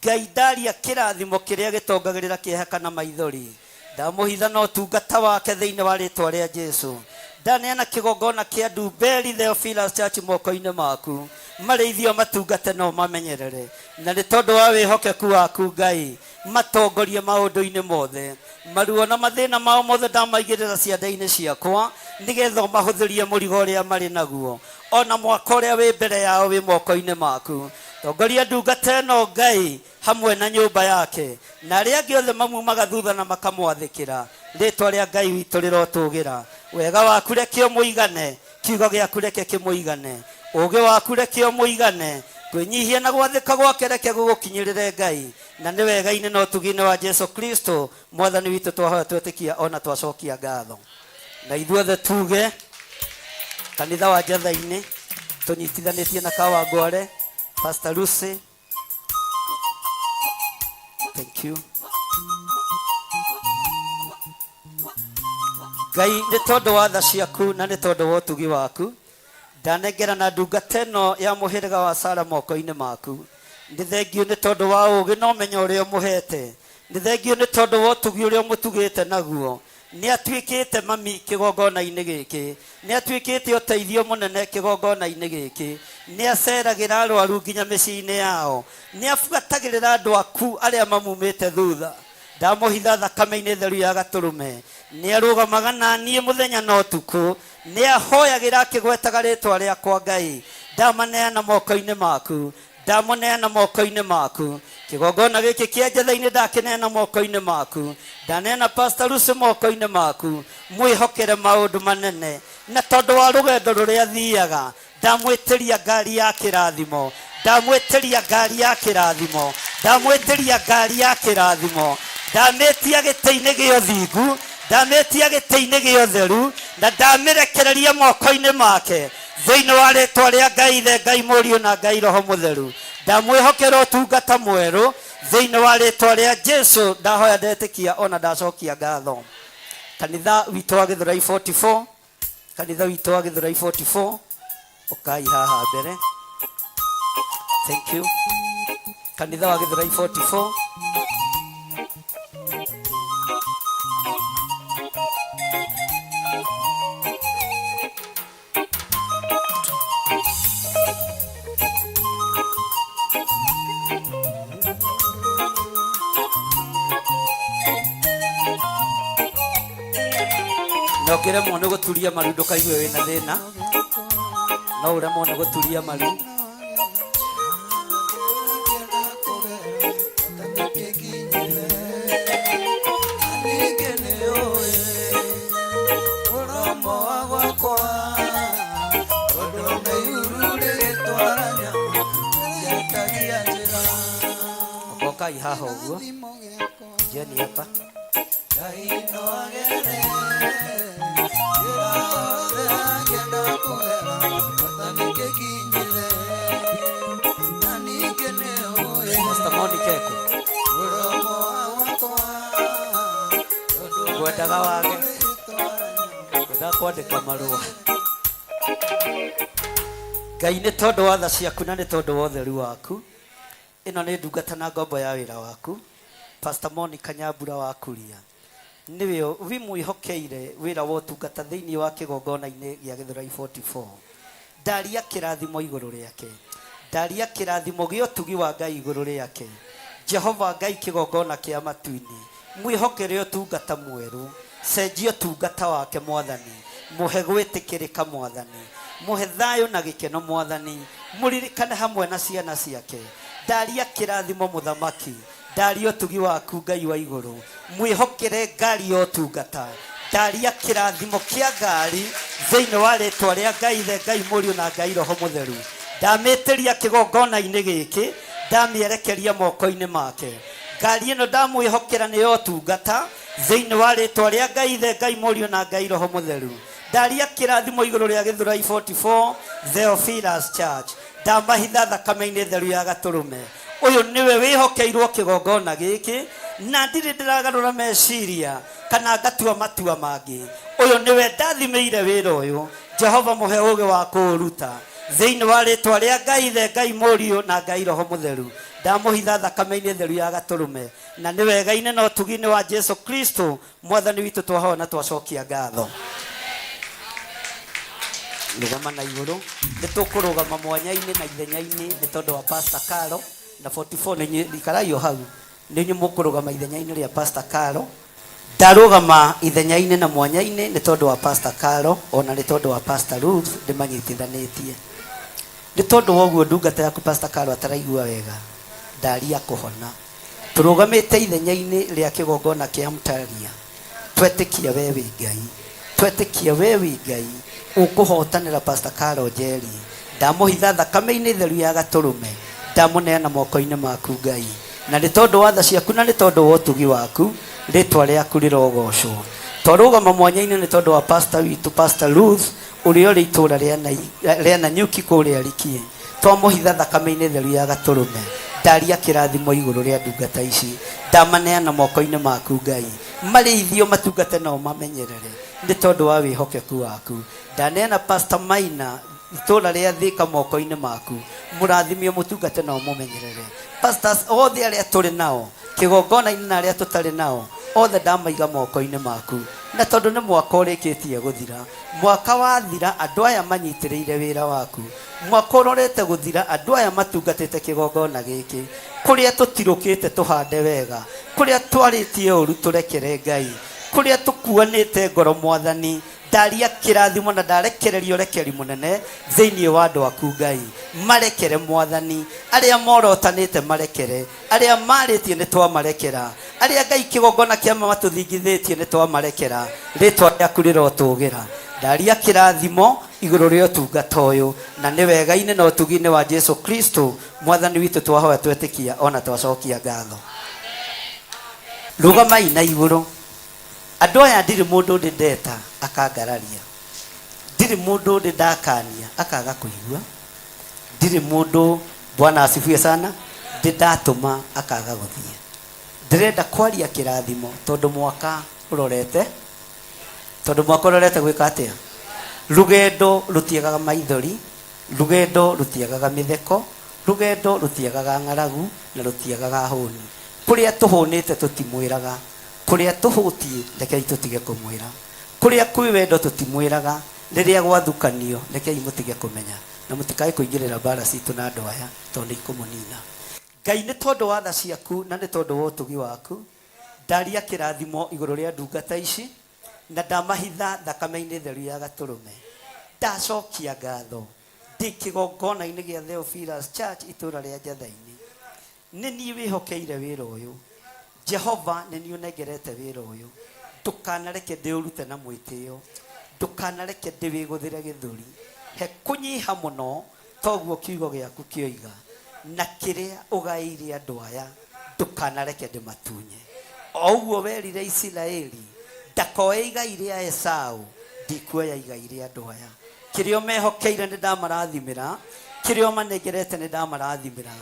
Ngai ndaria kĩrathimo kĩrĩa gĩtongagĩrĩra kĩeha kana maithori. Ndamũhitha na ũtungata wake thĩinĩ wa rĩtwa rĩa Jesu. Ndaneana kĩgongona kĩa Ndumberi Theophilus Church moko-inĩ maku. Marĩithio matungate na ũmamenyerere. Na nĩ tondũ wa wĩhokeku waku Ngai, Matongorie maũndũ-inĩ mothe. Maruo na mathĩna mao mothe ndamaigĩrĩra ciande-inĩ ciakwa, nĩgetha ũmahũthĩrie mũrigo ũrĩa marĩ naguo. Ona mwaka ũrĩa wĩ mbere yao wĩ moko-inĩ maku. Tongoria ndungata ĩno Ngai hamwe na nyũmba yake, na arĩa angĩ othe mamumaga thutha na makamwathĩkĩra. Rĩtwa rĩa Ngai witũ rĩrotũgĩra. Wega waku reke ũmũigane, kiugo gĩaku reke kĩmũigane, ũũgĩ waku reke ũmũigane, kwĩnyihia na gwathĩka gwake reke gũgũkinyĩrĩre Ngai, na nĩ wega-inĩ na ũtugi-inĩ wa Jesu Kristo Mwathani witũ twahoya twetĩkia ona twacokia ngatho. Na ithuothe tuge kanitha wa Njatha-inĩ tũnyitithanĩtie na Kawangware, Pastor Lucy, thank you. Ngai nĩ tondũ wa tha ciaku na nĩ tondũ wa ũtugi waku ndanengerana ndungata ĩno ya mũhĩrĩga wa Sara moko-inĩ maku. Nĩ thengiũ nĩ tondũ wa ũũgĩ na ũmenyo ũrĩa ũmũhete. Nĩ thengiũ nĩ tondũ wa ũtugi ũrĩa ũmũtugĩte naguo. Nĩ atuĩkĩte mami kĩgongona-inĩ gĩkĩ. Nĩ atuĩkĩte ũteithio mũnene kĩgongona-inĩ gĩkĩ. Nĩ aceragĩra arwaru nginya mĩciĩ-inĩ yao. Nĩ abuatagĩrĩra andũ aku arĩa mamumĩte thutha. Ndamũhitha thakame-inĩ theru ya Gatũrũme. Nĩ arũgamaga na niĩ mũthenya na ũtukũ. Nĩ ahoyagĩra akĩgwetaga rĩtwa rĩakwa Ngai. Ndamaneana moko-inĩ maku. Ndamũneana moko-inĩ maku. Kĩgongona gĩkĩ kĩa Njatha-inĩ ndakĩneana moko-inĩ maku. Ndaneana Pastor Lucy moko-inĩ maku. Mwĩhokere maũndũ manene. Na tondũ wa rũgendo rũrĩa athiaga, ndamwĩtĩria ngari ya kĩrathimo. Ndamwĩtĩria ngari ya kĩrathimo. Ndamwĩtĩria ngari ya kĩrathimo. Ndamĩtia gĩtĩ-inĩ gĩa ũthingu. Ndamĩtia gĩtĩ-inĩ gĩa ũtheru. Na ndamĩrekereria moko-inĩ make. Thĩinĩ wa rĩtwa rĩa Ngai Ithe, Ngai Mũriũ na Ngai Roho Mũtheru, ndamwĩhokera ũtungata mwerũ thĩinĩ wa rĩtwa rĩa Jesu. Ndahoya ndetĩkia ona ndacokia ngatho. Kanitha witũ wa Gĩthũrai 44, kanitha witũ wa Gĩthũrai 44, ũkai haha mbere. Thank you. Kanitha wa Gĩthũrai 44. Na ũngĩremwo nĩ gũturia maru ndũkaigue wĩna thĩna, no ũremwo nĩ gũturia maru. Okai haha ũguo Jeni hapa Pastor Monica eko ngwendaga wage ngwendaga kwandĩka marũa. Ngai nĩ tondũ wa tha ciaku na nĩ tondũ wa ũtheru waku, ĩno nĩ ndungata na ngombo ya wĩra waku, Pastor Monica Nyambura wa Kuria. Nĩwe wĩmwĩhokeire wĩra wa ũtungata thĩinĩ wa kĩgongona-inĩ gĩa Gĩthũrai 44. Ndaria kĩrathimo igũrũ rĩake. Ndaria kĩrathimo gĩa ũtugi wa Ngai igũrũ rĩake. Jehova Ngai kĩgongona kĩa matu-inĩ, mwĩhokere ũtungata mwerũ. Cenjia ũtungata wake Mwathani. Mũhe gwĩtĩkĩrĩka Mwathani. Mũhe thayũ na gĩkeno Mwathani. Mũririkane hamwe na ciana ciake. Ndaria kĩrathimo Mũthamaki. Ndaria ũtugi waku Ngai wa igũrũ. Mwĩhokere ngari ya ũtungata. Ndaria kĩrathimo kĩa ngari thĩinĩ wa rĩtwa rĩa Ngai Ithe, Ngai Mũriũ na Ngai Roho Mũtheru. Ndamĩtĩria kĩgongona-inĩ gĩkĩ, ndamĩerekeria moko-inĩ make. Ngari ĩno ndamwĩhokera nĩ ya ũtungata thĩinĩ wa rĩtwa rĩa Ngai Ithe, Ngai Mũriũ na Ngai Roho Mũtheru. Ndaria kĩrathimo igũrũ rĩa Gĩthũrai 44 Theophilus Church. Ndamahitha thakame-inĩ theru ya Gatũrũme. Ũyũ nĩwe wĩhokeirwo kĩgongona gĩkĩ, na ndirĩ ndĩragarũra meciria kana ngatua matua mangĩ. Ũyũ nĩwe ndathimĩire wĩra ũyũ. Jehova mũhe ũũgĩ wa kũũruta. Thĩinĩ wa rĩtwa rĩa Ngai Ithe, Ngai Mũriũ na Ngai Roho Mũtheru, ndamũhitha thakame-inĩ theru ya Gatũrũme. Na nĩ wega-inĩ na ũtugi-inĩ wa Jesu Kristo Mwathani witũ twahoya na twacokia ngatho. Rũgama na igũrũ. Nĩ tũkũrũgama mwanya-inĩ na ithenya-inĩ nĩ tondũ wa Pastor Caro na 44 nĩ inyuĩ ikarai o hau. Nĩ inyuĩ mũkũrũgama ithenya-inĩ rĩa Pastor Karo. Ndarũgama ithenya-inĩ na mwanya-inĩ nĩ tondũ wa Pastor Karo ona nĩ tondũ wa Pastor Ruth ndĩmanyitithanĩtie. Nĩ tondũ wa ũguo ndungata yaku Pastor Karo ataraigua wega, ndaria kũhona. Tũrũgamĩte ithenya-inĩ rĩa kĩgongona kĩa Mtaria. Twetĩkia we wĩ Ngai. Twetĩkia we wĩ Ngai. Ũkũhotanĩra Pastor Karo Njeri. Ndamũhitha thakame-inĩ theru ya gatũrũme. Ndamũneana moko-inĩ maku Ngai. Na nĩ tondũ wa tha ciaku na nĩ tondũ wa ũtugi waku, rĩtwa rĩaku rĩrogocwo. Twarũgama mwanya-inĩ nĩ tondũ wa pastor witũ Pastor Ruth ũrĩa ũrĩ itũra rĩa Nanyuki kũrĩa Rikie. Twamũhitha thakame-inĩ theru ya gatũrũme. Ndaria kĩrathimo igũrũ rĩa ndungata ici. Ndamaneana moko-inĩ maku Ngai. Marĩithio matungate na ũmamenyerere nĩ tondũ wa wĩhokeku waku. Ndaneana Pastor Maina itũra rĩa Thika moko-inĩ maku. Mũrathime ũmũtungate na ũmũmenyerere. Pastors othe arĩa tũrĩ nao kĩgongona-inĩ na arĩa tũtarĩ nao othe ndamaiga moko-inĩ maku. Na tondũ nĩ mwaka ũrĩkĩtie gũthira, mwaka wathira andũ aya manyitĩrĩire wĩra waku, mwaka ũrorete gũthira andũ aya matungatĩte kĩgongona gĩkĩ, kũrĩa tũtirũkĩte tũhande wega, kũrĩa twarĩtie ũru tũrekere Ngai, kũrĩa tũkuanĩte ngoro Mwathani, ndaria kĩrathimo na ndarekereria ũrekeri mũnene thĩinĩ wa andũ aku Ngai. Marekere Mwathani, arĩa morotanĩte marekere, arĩa marĩtie nĩ twamarekera, arĩa Ngai kĩgongona kĩa matũthingithĩtie nĩ twamarekera, rĩtwa rĩaku rĩrotũgĩra. Ndaria kĩrathimo igũrũ rĩa ũtungata ũyũ, na nĩ wega-inĩ na ũtugi-inĩ wa Jesu Kristo Mwathani witũ twahoya twetĩkia ona twacokia ngatho. Rũgamai na igũrũ. Andũ aya ndirĩ mũndũ ndĩ ndeta akangararia, ndirĩ mũndũ ndĩ ndakania akaga kũigua, ndirĩ mũndũ, Bwana asifiwe sana, ndĩ ndatũma akaga gũthiĩ. Ndĩrenda kwaria kĩrathimo tondũ mwaka ũrorete, tondũ mwaka ũrorete gwĩka atĩa? Rũgendo rũtiagaga maithori, rũgendo rũtiagaga mĩtheko, rũgendo rũtiagaga ng'aragu na rũtiagaga hũni. Kũrĩa tũhũnĩte tũtimwĩraga, kũrĩa tũhũtiĩ rekei tũtige kũmwĩra, kũrĩa kwĩ wendo tũtimwĩraga, rĩrĩa gwathukanio rekei mũtige kũmenya, na mũtikae kũingĩrĩra mbara citũ na andũ aya tondũ nĩ ikũmũnina. Ngai nĩ tondũ wa tha ciaku na nĩ tondũ wa ũtugi waku, ndaria kĩrathimo igũrũ rĩa ndungata ici, na ndamahitha thakame-inĩ theru ya gatũrũme. Ndacokia ngatho ndĩ kĩgongona-inĩ gĩa Theophilus Church itũra rĩa Njatha-inĩ. Nĩ niĩ wĩhokeire wĩra ũyũ. Jehova, nĩ niĩ ũnengerete wĩra ũyũ. Ndũkanareke ndĩũrute na mwĩtĩo. Ndũkanareke ndĩwĩgũthĩre gĩthũri. He kũnyiha mũno toguo kiugo gĩaku kĩoiga. Na kĩrĩa ũgaĩire andũ aya, ndũkanareke ndĩmatunye. O ũguo werire Isiraeli ndakoe igai rĩa Esau, ndikuoya igai rĩa andũ aya. Kĩrĩa ũmehokeire nĩ ndamarathimĩra, kĩrĩa ũmanengerete nĩ ndamarathimĩra.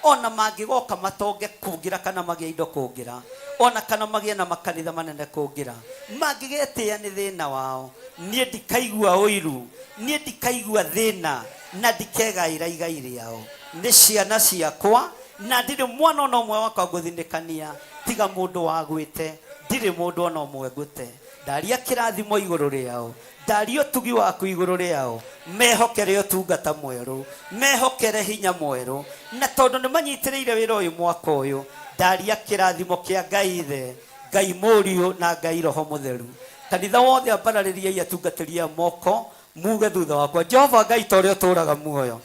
Ona mangĩgoka matonge kũngĩra kana magĩe indo kũngĩra, ona kana magĩe na makanitha manene kũngĩra, mangĩgetĩĩa nĩ thĩna wao, niĩ ndikaigua ũiru, niĩ ndikaigua thĩna, na ndikegaĩra igai rĩao. Nĩ ciana ciakwa, na ndirĩ mwana ona ũmwe wakwa ngũthinĩkania, tiga mũndũ wagwĩte, ndirĩ mũndũ ona ũmwe ngũte. Ndaria kĩrathimo igũrũ rĩao, ndaria ũtugi waku igũrũ rĩao, mehokere ũtungata mwerũ, mehokere hinya mwerũ, na tondũ nĩ manyitĩrĩire wĩra ũyũ mwaka ũyũ, ndaria kĩrathimo kĩa Ngai Ithe, Ngai Mũriũ na Ngai Roho Mũtheru. Kanitha wothe ambararĩriai atungatĩri aya moko, muge thutha wakwa, Jehova Ngai ta ũrĩa ũtũũraga muoyo,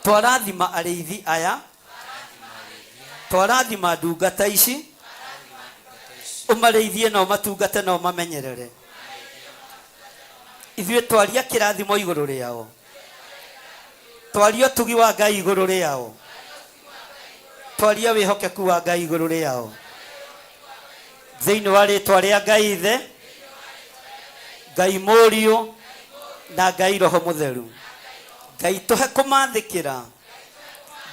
twarathima arĩithi aya, twarathima ndungata ici, ũmarĩithie na ũmatungate na ũmamenyerere. Ithuĩ twaria kĩrathimo igũrũ rĩao, twaria ũtugi wa Ngai igũrũ rĩao, twaria wĩhokeku wa Ngai igũrũ rĩao, thĩinĩ wa rĩtwa rĩa Ngai Ithe, Ngai Mũriũ na Ngai Roho Mũtheru. Ngai tũhe kũmathĩkĩra,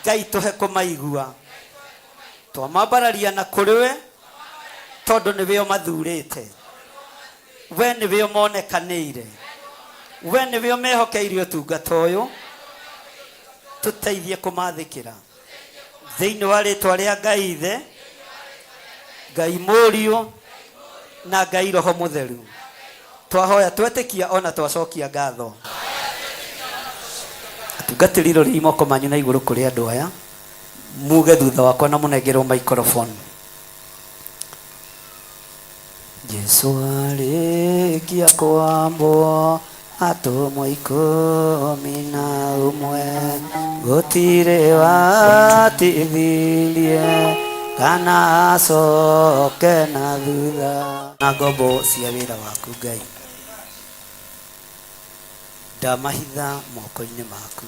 Ngai tũhe kũmaigua, twamambararia na kũrĩ we tondũ nĩwe ũmathurĩte, we nĩwe ũmonekanĩire, we nĩwe ũmehokeire ũtungata ũyũ, tũteithie kũmathĩkĩra thĩinĩ wa rĩtwa rĩa Ngai Ithe, Ngai Mũriũ na Ngai Roho Mũtheru. Twahoya twetĩkia ona twacokia ngatho. Atungatĩri rorei moko manyu na igũrũ kũrĩ andũ aya. Muge thutha wakwa na mũnengerwo microphone. Jesu arĩkia kwambwo atũmwo 11 gũtirĩ watithirie kana acoke na thutha. Na ngombo cia wĩra waku Ngai, ndamahitha moko-inĩ maku.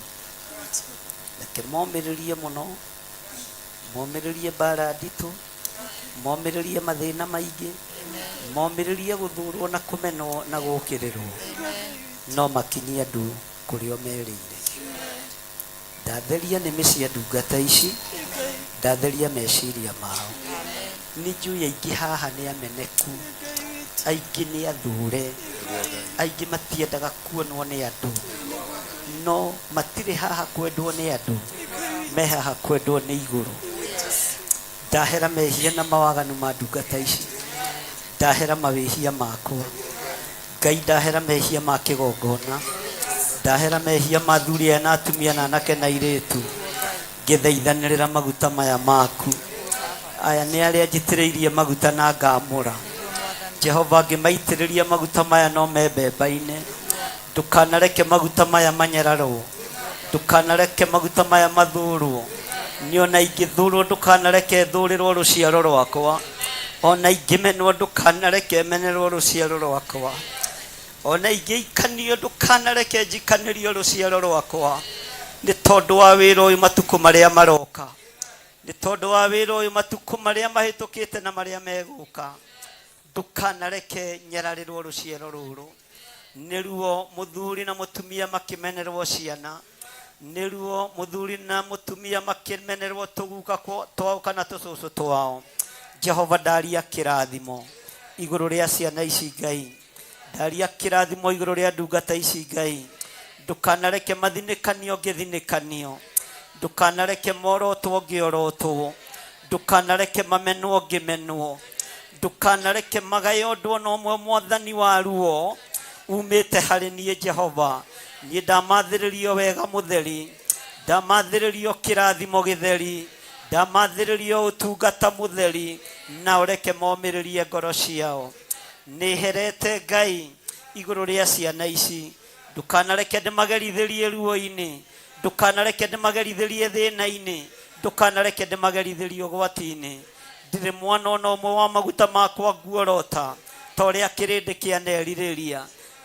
Reke momĩrĩrie mũno, momĩrĩrie mbara nditũ, momĩrĩrie mathĩna maingĩ, momĩrĩrie gũthũrwo na kũmenwo na gũkĩrĩrwo, no makinyie andũ kũrĩa ũmerĩire. Ndatheria nĩmĩ cia ndungata ici, ndatheria meciria mao. Nĩ njũĩ aingĩ haha nĩ ameneku, aingĩ nĩ athũre, aingĩ matiendaga kuonwo nĩ andũ, no matirĩ haha kwendwo nĩ andũ, me haha kwendwo nĩ igũrũ. Ndahera mehia na mawaganu ma ndungata ici, ndahera mawĩhia makwa. Ngai ndahera mehia ma kĩgongona, ndahera mehia ma athuri aya na atumia na anake na airĩtu, ngĩthaithanĩrĩra maguta maya maku. Aya nĩ arĩa njitĩrĩirie maguta na ngamũra. Jehova, ngĩmaitĩrĩria maguta maya no me mbemba-inĩ. Ndũkanareke maguta maya manyararwo, ndũkanareke maguta maya mathũrwo. Niĩ ona ingĩthũrwo ndũkanareke thũrĩrwo rũciaro rwakwa, ona ingĩmenwo ndũkanareke menerwo rũciaro rwakwa, ona ingĩikanio ndũkanareke njikanĩrio rũciaro rwakwa, nĩ tondũ wa wĩra ũyũ matukũ marĩa maroka, nĩ tondũ wa wĩra ũyũ matukũ marĩa mahĩtũkĩte na marĩa megũka. Ndũkanareke nyararĩrwo rũciaro rũrũ. Nĩ ruo mũthuri na mũtumia makĩmenerwo ciana, nĩ ruo mũthuri na mũtumia makĩmenerwo tũguka twao kana tũcũcũ twao. Jehova, ndaria kĩrathimo igũrũ rĩa ciana ici Ngai, ndaria kĩrathimo igũrũ rĩa ndungata ici Ngai. Ndũkanareke mathinĩkanio ngĩthinĩkanio, ndũkanareke morotwo ngĩorotwo, ndũkanareke mamenwo ngĩmenwo, ndũkanareke magae ũndũ ona ũmwe Mwathani wa ruo umĩte harĩ niĩ Jehova. Niĩ ndamathĩrĩrio wega mũtheri, ndamathĩrĩrio kĩrathimo gĩtheri, ndamathĩrĩrio ũtungata mũtheri, na ũreke momĩrĩrie ngoro ciao. Nĩherete Ngai igũrũ rĩa ciana ici, ndũkanareke ndĩmagerithĩrie ruo-inĩ, ndũkanareke ndĩmagerithĩrie thĩna-inĩ, ndũkanareke ndĩmagerithĩrie ũgwati-inĩ. Ndirĩ mwana ona ũmwe wa maguta makwa nguorota ta ũrĩa kĩrĩndĩ kĩanerirĩria.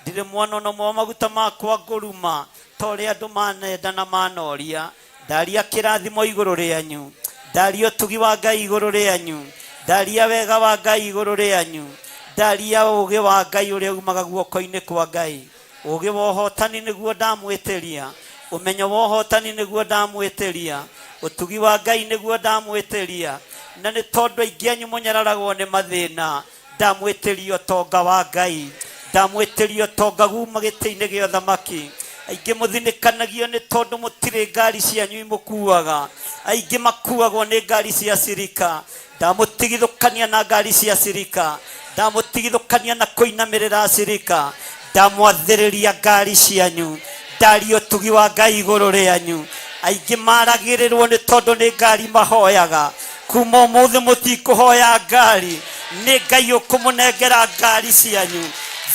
Ndirĩ mwana ona ũmwe wa maguta makwa ngũruma ta ũrĩa andũ manenda na manoria. Ndaria kĩrathimo igũrũ rĩanyu, ndaria ũtugi wa Ngai igũrũ rĩanyu, ndaria wega wa Ngai igũrũ rĩanyu, ndaria ũũgĩ wa Ngai ũrĩa umaga guoko-inĩ kwa Ngai. Ũũgĩ wa ũhotani nĩguo ndamwĩtĩria, ũmenyo wa ũhotani nĩguo ndamwĩtĩria, ũtugi wa Ngai nĩguo ndamwĩtĩria. Na nĩ tondũ aingĩ anyu mũnyararagwo nĩ mathĩna, ndamwĩtĩria ũtonga wa Ngai, ndamwĩtĩria ũtonga kuma gĩtĩ-inĩ gĩa ũthamaki. Aingĩ mũthinĩkanagio nĩ tondũ mũtirĩ ngari cianyu imũkuaga, aingĩ makuagwo nĩ ngari cia cirika. Ndamũtigithũkania na ngari cia cirika, ndamũtigithũkania na kũinamĩrĩra cirika, ndamwathĩrĩria ngari cianyu, ndaria ũtugi wa Ngai igũrũ rĩanyu. Aingĩ maragĩrĩrwo nĩ tondũ nĩ ngari mahoyaga. Kuma ũmũthĩ mũtikũhoya ngari, nĩ Ngai ũkũmũnengera ngari cianyu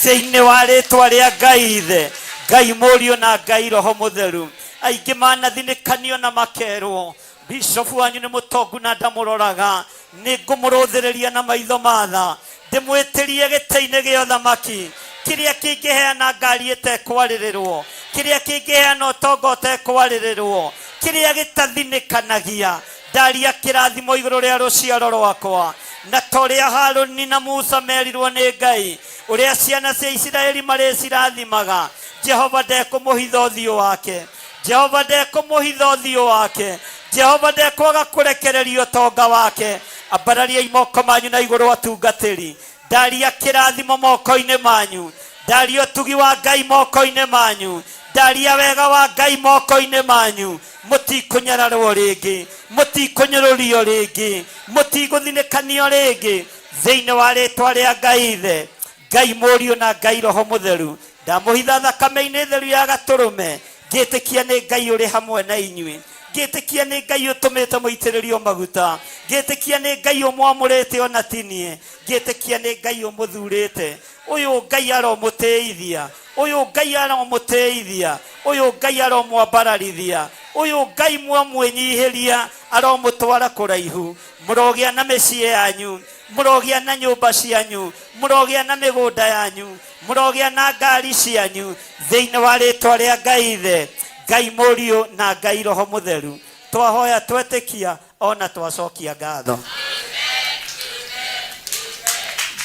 thĩinĩ wa rĩtwa rĩa Ngai Ithe, Ngai Mũriũ na Ngai Roho Mũtheru. Aingĩ manathinĩkanio na makerwo Bishofu wanyu nĩ mũtongu na ndamũroraga, nĩ ngũmũrũthĩrĩria na maitho ma tha, ndĩmwĩtĩrie gĩtĩ-inĩ gĩa ũthamaki, kĩrĩa kĩngĩheana ngari ĩtekwarĩrĩrwo, kĩrĩa kĩngĩheana ũtonga ũtekwarĩrĩrwo, kĩrĩa gĩtathinĩkanagia. Ndaria kĩrathimo igũrũ rĩa rũciaro rwakwa, na ta ũrĩa Harũni na Musa merirwo nĩ Ngai, ũrĩa ciana cia Isiraeli marĩcirathimaga, Jehova ndekũmũhitha ũthiũ wake. Jehova ndekũmũhitha ũthiũ wake. Jehova ndekwaga kũrekereria ũtonga wake. Ambarariai moko manyu na igũrũ atungatĩri. Ndaria kĩrathimo moko-inĩ manyu. Ndaria ũtugi wa Ngai moko-inĩ manyu. Ndaria wega wa Ngai moko-inĩ manyu. Mũtikũnyararwo rĩngĩ, mũtikũnyũrũrio rĩngĩ, mũtigũthinĩkanio rĩngĩ, thĩinĩ wa rĩtwa rĩa Ngai Ithe, Ngai Mũriũ na Ngai Roho Mũtheru. Ndamũhitha thakame-inĩ theru ya gatũrũme, ngĩtĩkia nĩ Ngai ũrĩ hamwe na inyuĩ. Ngĩtĩkia nĩ Ngai ũtũmĩte mũitĩrĩrio maguta. Ngĩtĩkia nĩ Ngai ũmwamũrĩte ona tinie. Ngĩtĩkia nĩ Ngai ũmũthurĩte. Ũyũ Ngai aromũtĩithia. Ũyũ Ngai aromũtĩithia. Ũyũ Ngai aromwambararithia. Ũyũ Ngai mwamwĩnyihĩria aromũtwara kũraihu. Mũrogĩa na mĩciĩ yanyu, mũrogĩa na nyũmba cianyu, mũrogĩa na mĩgũnda yanyu, mũrogĩa na ngari cianyu, thĩinĩ wa rĩtwa rĩa Ngai Ithe, Ngai Mũriũ na Ngai Roho Mũtheru. Twahoya twetĩkia ona twacokia ngatho.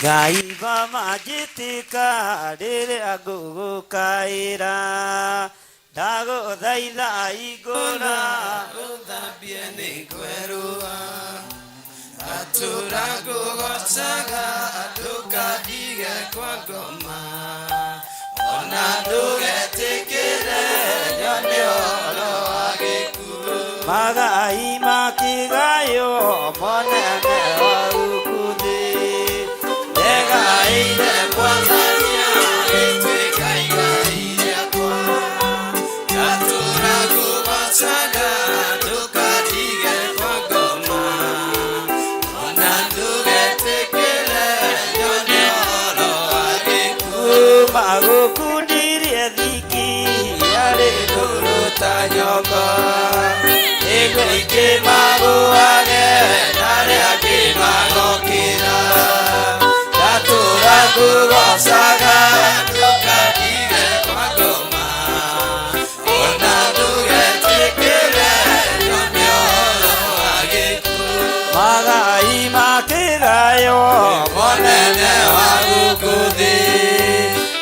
Ngai Baba njĩtĩka rĩrĩa ngũgũkaĩra, ndagũthaitha hingũra. Ũthambie nĩ kwerũha, ngatũra ngũgoocaga, ndũkandige kwa ngoma, ona ndũgetĩkĩre nyone ũhoro wa gĩkuũ. Magai makĩgaywo monene wa gũkũ thĩ, Ndegaĩire Mwathani agĩtuĩka igai rĩakwa, ngatũra ngũgoocaga, ndũkandige kwa ngoma, ona ndũgetĩkĩre nyone ũhoro wa gĩkuũ. Magũkundirie thiki yarĩ ndũrũ ta nyongo, Nĩguo ingĩ magũage na arĩa angĩ magokĩra, ngatũra ngũgoocaga, ndũkandige kwa ngoma, ona ndũgetĩkĩre nyone ũhoro wa gĩkuũ. Magai makĩgaywo Monene wa gũkũ thĩ,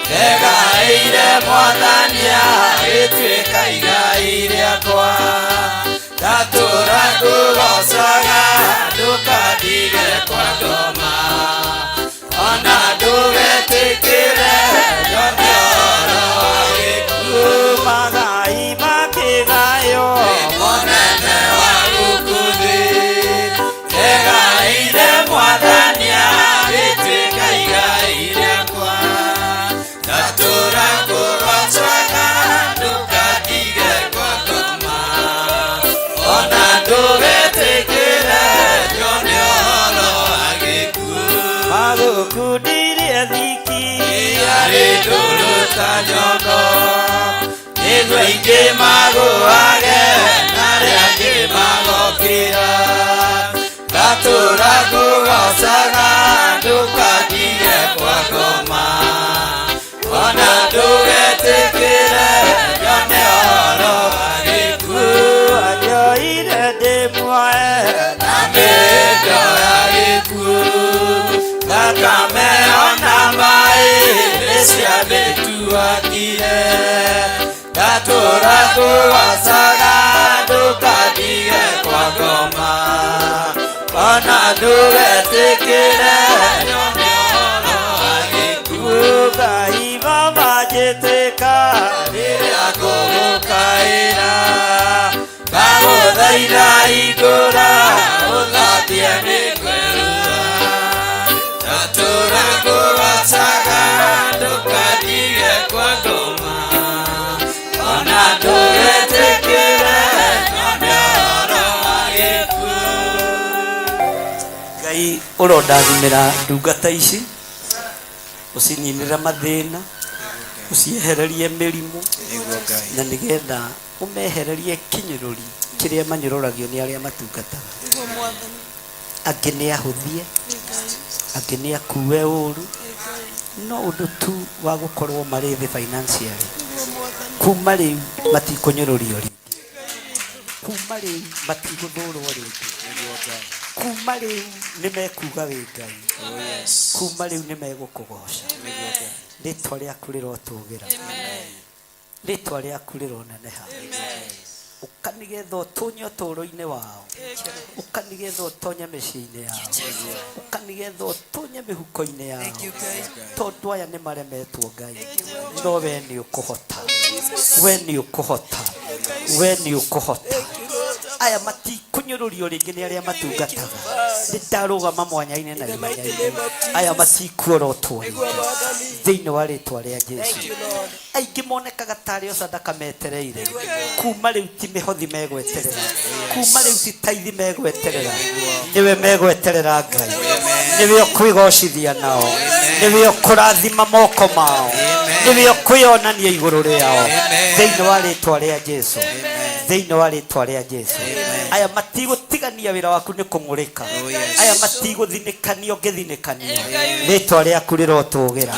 ndegaĩire Mwathani agĩtuĩka igai rĩakwa, ngatũra ngũgoocaga, ndũkandige kwa ngoma, ona ndũgetĩkĩre nyone ũhoro wa gĩkuũ. Magai makĩgaywo Monene wa gũkũ thĩ, ndegaĩire Mwathani agĩtuĩka igai rĩakwa, ngatũra ngũgoocaga, ndũkandige kwa ngoma, ona ndũgetĩkĩre nyone ũhoro wa gĩkuũ. Magũkundirie thiki Yarĩ ndũrũ ta nyongo, nĩguo ingĩ magũage na arĩa angĩ magokĩra, ngatũra ngũgoocaga, ndũkandige kwa ngoma, ona ndũgetĩkĩre nyone ũhoro wa gĩkuũ. Anjoire ndĩ muoe Na mĩhĩndo ya gĩkuũ, thakame ona maĩ nĩciamĩtuangire, ngatũra ngũgoocaga, ndũkandige kwa ngoma, ona ndũgetĩkĩre nyone ũhoro wa gĩkuũ. Ngai Baba njĩtĩka Rĩrĩa ngũgũkaĩra, ndagũthaitha hingũra, ũthambie nĩ kwerũha, ngatũra ngũgoocaga, ndũkandige kwa ngoma, ona ndũgetĩkĩre nyone ũhoro wa gĩkuũ. Ngai ũrondathimĩra ndungata ici, ũcininĩre mathĩna, ũciehererie mĩrimũ, na nĩgetha ũmehererie kĩnyũrũri kĩrĩa manyũrũragio nĩ arĩa matungataga. Angĩ nĩ ahũthie, angĩ nĩ akue ũru, no ũndũ tu wa gũkorwo marĩ thĩ financially, kuma rĩu matikũnyũrũrio rĩngĩ, kuma rĩu matigũthũrwo rĩngĩ, kuma rĩu nĩ mekuga wĩ Ngai, kuma rĩu nĩ megũkũgoca. Rĩtwa rĩaku rĩrotũgĩra, rĩtwa rĩaku rĩroneneha, ũka nĩgetha ũtũnye ũtũũro-inĩ wao, ũka nĩgetha ũtonye mĩciĩ-inĩ yao, ũka nĩgetha ũtonye mĩhuko-inĩ yao, tondũ aya nĩ maremetwo Ngai, no we nĩ ũkũhota, we nĩ ũkũhota, we nĩ ũkũhota. Aya matikũnyũrũrio rĩngĩ nĩ arĩa matungataga. Nĩ ndarũgama mwanya-inĩ na ithenya-inĩ. Aya matikuorotwo thĩinĩ wa rĩtwa rĩa Jesu. Aingĩ monekaga tarĩ o sadaka metereire. Kuma rĩu ti mĩhothi megweterera, kuma rĩu ti taithi megweterera, nĩwe megweterera Ngai, nĩwe ũkwĩgocithia nao, nĩwe ũkũrathima moko mao, nĩwe ũkwĩonania igũrũ rĩao thĩinĩ wa rĩtwa rĩa Jesu, thĩinĩ wa rĩtwa rĩa Jesu. Aya matigũtigania wĩra waku nĩ kũng'ũrĩka, aya matigũthinĩkanio ngĩthinĩkanio, rĩtwa rĩaku rĩrotũgĩra.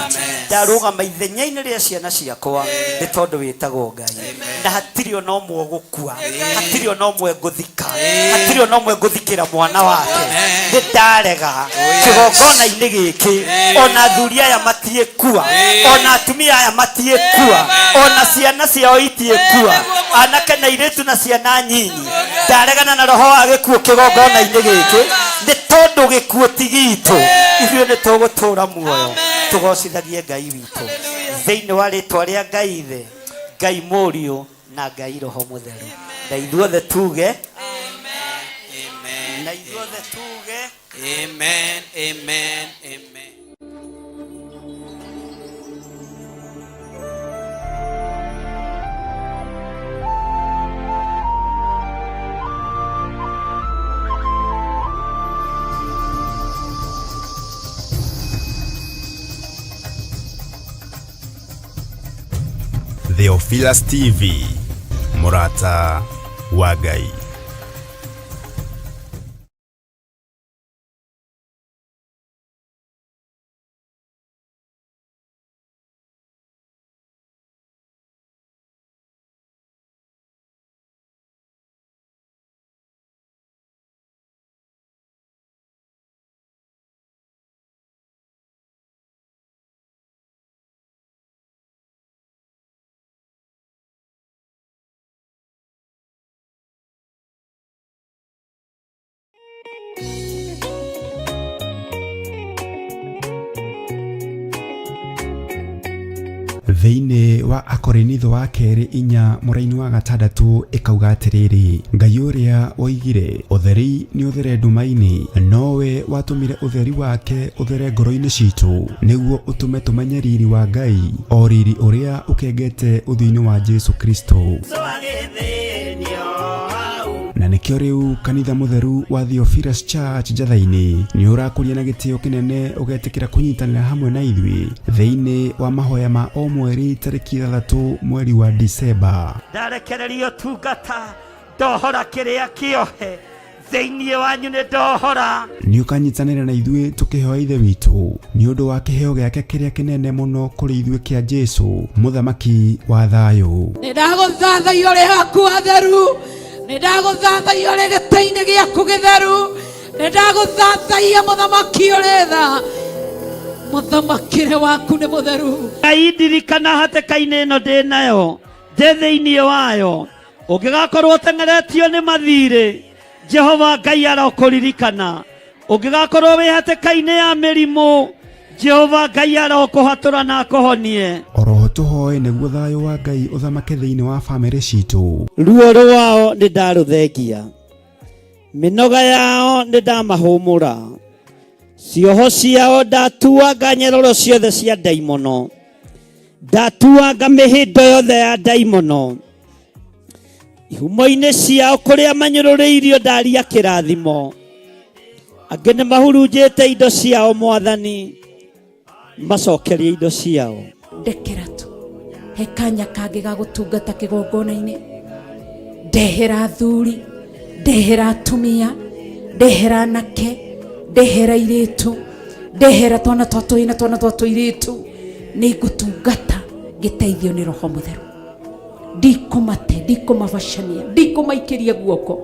Ndarũgama ithenya-inĩ rĩa ciana ciakwa nĩ tondũ wĩtagwo Ngai, na hatirĩ ona ũmwe ũgũkua, hatirĩ ona ũmwe ngũthika, hatirĩ ona ũmwe ngũthikĩra mwana wake. Nĩ ndarega kĩgongona-inĩ gĩkĩ, ona athuri aya matiĩkua, ona atumia aya matiĩkua, ona ciana ciao itiĩkua, anake na airĩtu na ciana nyinyi. Ndaregana na roho wa gĩkuũ kĩgongona-inĩ gĩkĩ, nĩ tondũ gĩkuũ ti gitũ, ithuĩ nĩ tũgũtũũra muoyo tũgocithagie Ngai witũ thĩinĩ wa rĩtwa rĩa Ngai Ithe, Ngai Mũriũ na Ngai Roho Mũtheru. Na ithuothe tuge, na ithuothe tuge Amen, amen, amen. Theophilus TV, Murata wa Ngai. Thĩinĩ wa Akorinitho wa kerĩ inya mũraini wa gatandatũ ĩkauga atĩrĩrĩ, Ngai ũrĩa woigire ũtheri nĩ ũthere nduma-inĩ, nowe watũmire ũtheri wake ũthere ngoro-inĩ citũ, nĩguo ũtũme tũmenye riri wa Ngai, o riri ũrĩa ũkengete ũthiũ-inĩ wa Jesu Kristo. Na nĩkĩo rĩu kanitha mũtheru wa Theophilus Church Njatha-inĩ nĩ ũrakũria na gĩtĩo kĩnene ũgetĩkĩra kũnyitanĩra hamwe na ithuĩ thĩinĩ wa mahoya ma o mweri tarĩki 6 mweri wa Disemba. Ndarekereria ũtungata, ndohora kĩrĩa kĩohe thĩinĩ wanyu, nĩ ndohora. Nĩ ũkanyitanĩra na ithuĩ tũkĩhoya Ithe witũ nĩ ũndũ wa kĩheo gĩake kĩrĩa kĩnene mũno kũrĩ ithuĩ kĩa Jesu, mũthamaki wa thayũ. Nĩ ndagũthathaiya ũrĩ haku hatheru, nĩ ndagũthathaiya ũrĩ gĩtĩ-inĩ gĩaku gĩtheru, nĩ ndagũthathaiya mũthamaki ũrĩ tha, mũthamakĩre waku nĩ mũtheru. Ngai ndirikana hatĩka-inĩ ĩno ndĩ nayo, ndĩ thĩinĩ wayo, ũngĩgakorwo ũteng'eretio nĩ mathirĩ, Jehova Ngai arokũririkana. Ũngĩgakorwo wĩ hatĩka-inĩ ya mĩrimũ, Jehova Ngai arokũhatũra na akũhonie. Oroho tũhoe nĩguo thayũ wa Ngai ũthamake thĩinĩ wa famĩlĩ citũ. Ruo rwao nĩ ndarũthengia, mĩnoga yao nĩ ndamahũmũra, cioho ciao ndatuanga nyororo ciothe cia ndaimono, ndatuanga mĩhĩndo yothe ya ndaimono, ihumo-inĩ ciao kũrĩa manyũrũrĩirio ndaria kĩrathimo, angĩ nĩ mahurunjĩte indo ciao, Mwathani macokerie indo ciao. Ndekera tu he kanya kangĩ ga gũtungata kĩgongona-inĩ, ndehera athuri, ndehera atumia, ndehera anake, ndehera airĩtu, ndehera twana twa tũhĩĩ na twana twa tũirĩtu, nĩ ngũtungata ngĩteithio nĩ Roho Mũtheru. Ndikũmate, ndikũmabacania, ndikũmaikĩria guoko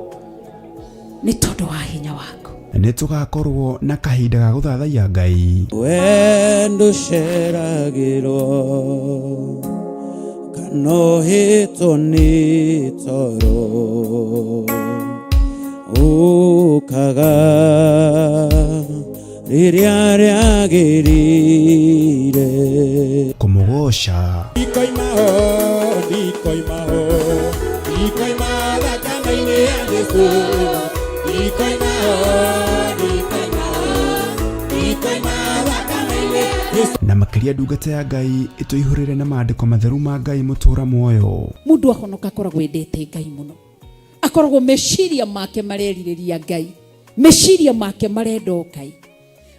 nĩ tondũ wa hinya waku. Nĩ tũgakorwo na kahinda ga gũthathaiya Ngai. We ndũceragĩrwo kana ũhĩtwo nĩ toro, ũkaga rĩrĩa rĩagĩrĩire. Kũmũgoca. Ndikoima ho, ndikoima ho, ndikoima thakame-inĩ ya Jesũ. Ndikoima ho, ndikoima. Thikĩrĩria ndungata ya Ngai ĩtũihũrĩre na maandĩko matheru ma Ngai mũtũra muoyo. Mundu ahonoka akoragwo endete Ngai muno, akoragwo meciria make marerirĩria Ngai, meciria make marenda o Ngai.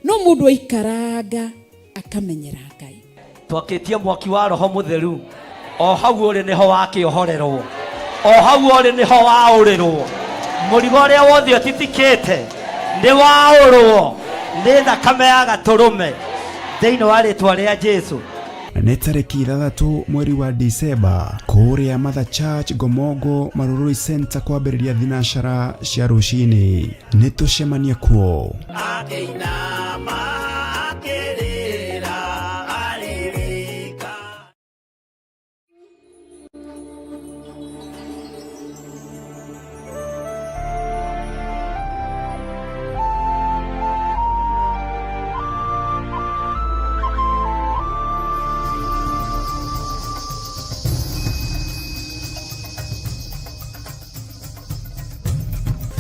No mundu aikaranga akamenyera Ngai. Twakĩtie mwaki wa roho mũtheru o hau ũrĩ nĩho wakĩohorerwo, o hau ũrĩ nĩho waũrĩrwo. Mũrigo ũrĩa wothe ũtitikĩte nĩ waũrwo nĩ thakame ya gatũrũme thĩinĩ wa rĩtwa rĩa Jesu. Nĩ tarĩki 6 mweri wa Disemba kũrĩa Mother Church Ngomongo Marurui Center kwambĩrĩria thinacara cia rũcinĩ. Nĩ tũcemanie kuo. Akĩinama akĩrĩra aririka.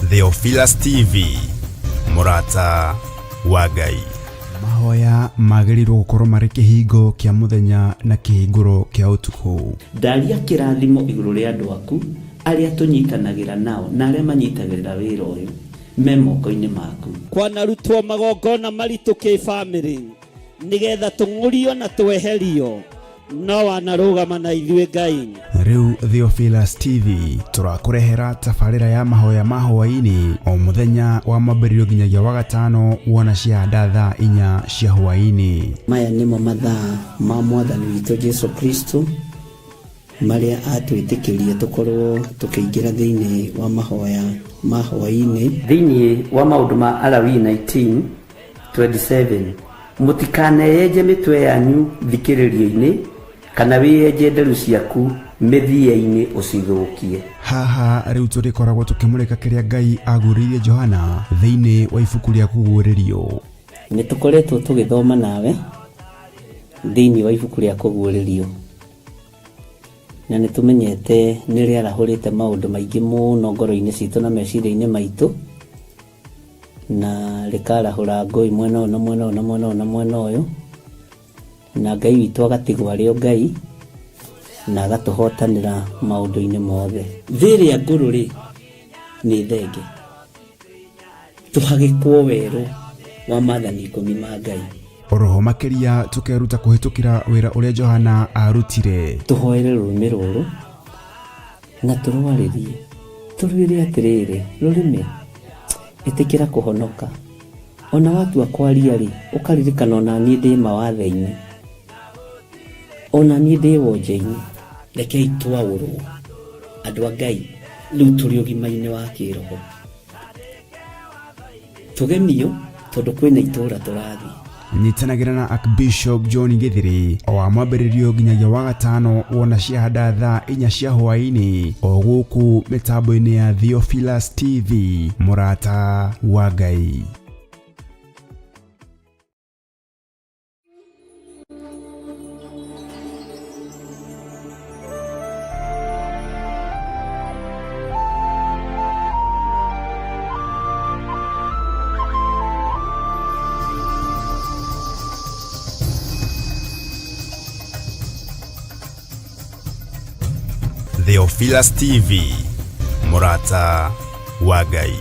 Theophilus TV, mũrata wa Ngai. Mahoya magĩrĩirwo gũkorwo marĩ kĩhingo kĩa mũthenya na kĩhingũro kĩa ũtukũ. Ndaria kĩrathimo igũrũ rĩa andũ aku arĩa tũnyitanagĩra nao na arĩa manyitagĩrĩra wĩra ũyũ me moko-inĩ maku. Kwanarutwo magongona maritũ kĩbamĩrĩ nĩgetha tũng'ũrio na tweherio, no wanarũgama na ithuĩ Ngai. Rĩu Theophilus TV tũrakũrehera tabarĩra ya mahoya ma hwaĩ-inĩ o mũthenya wa mwambĩrĩrio nginyagia wa gatano wona ciahanda thaa 4 cia hwaĩ-inĩ. Maya nĩmo mathaa ma Mwathani witũ Jesu Kristo marĩa atwĩtĩkĩrie tũkorwo tũkĩingĩra thĩinĩ wa mahoya ma hwaĩ-inĩ. Thĩinĩ wa maũndũ ma Alawii 19:27, mũtikaneyenje mĩtwe yanyu thikĩrĩrio-inĩ kana wĩyenje nderu ciaku mĩthia-inĩ ũcithũkie. Haha rĩu tũrĩkoragwo tũkĩmũrĩka kĩrĩa Ngai aguũrĩirie Johana thĩinĩ wa ibuku rĩa Kũguũrĩrio. Nĩ tũkoretwo tũgĩthoma nawe thĩinĩ wa ibuku rĩa Kũguũrĩrio, na nĩ tũmenyete nĩ rĩarahũrĩte maũndũ maingĩ mũno ngoro-inĩ citũ na meciria-inĩ maitũ, na rĩkarahũra ngũĩ mwena ũyũ na mwena ũyũ na mwena ũyũ na mwena ũyũ, na Ngai witũ agatigwo arĩ o Ngai na agatũhotanĩra maũndũ-inĩ mothe. Thĩ ĩrĩa ngũrũ rĩ nĩ thenge, tũhagĩkwo werũ wa maathani 10 ma Ngai. Oroho makĩria tũkeruta kũhĩtũkĩra wĩra ũrĩa Johana arutire. Tũhoere rũrĩmĩ rũrũ na tũrwarĩrie, tũrwĩre atĩrĩrĩ, rũrĩmĩ ĩtĩkĩra kũhonoka. Ona watua kwaria rĩ, ũkaririkana ona niĩ ndĩ mawathe-inĩ, ona niĩ ndĩ wonje-inĩ. Rekei twaũrwo andũ a Ngai, rĩu tũrĩ ũgima-inĩ wa kĩroho, tũgemio tondũ kwĩna itũũra tũrathiĩ. Nyitanagĩra na Archbishop John Githiri o wa mwambĩrĩrio nginyagia wa gatano wona ciahanda thaa 4 cia hwaĩ-inĩ o gũkũ mĩtambo-inĩ ya Theophilus TV, mũrata wa Ngai. Theophilus TV, mũrata wa Ngai.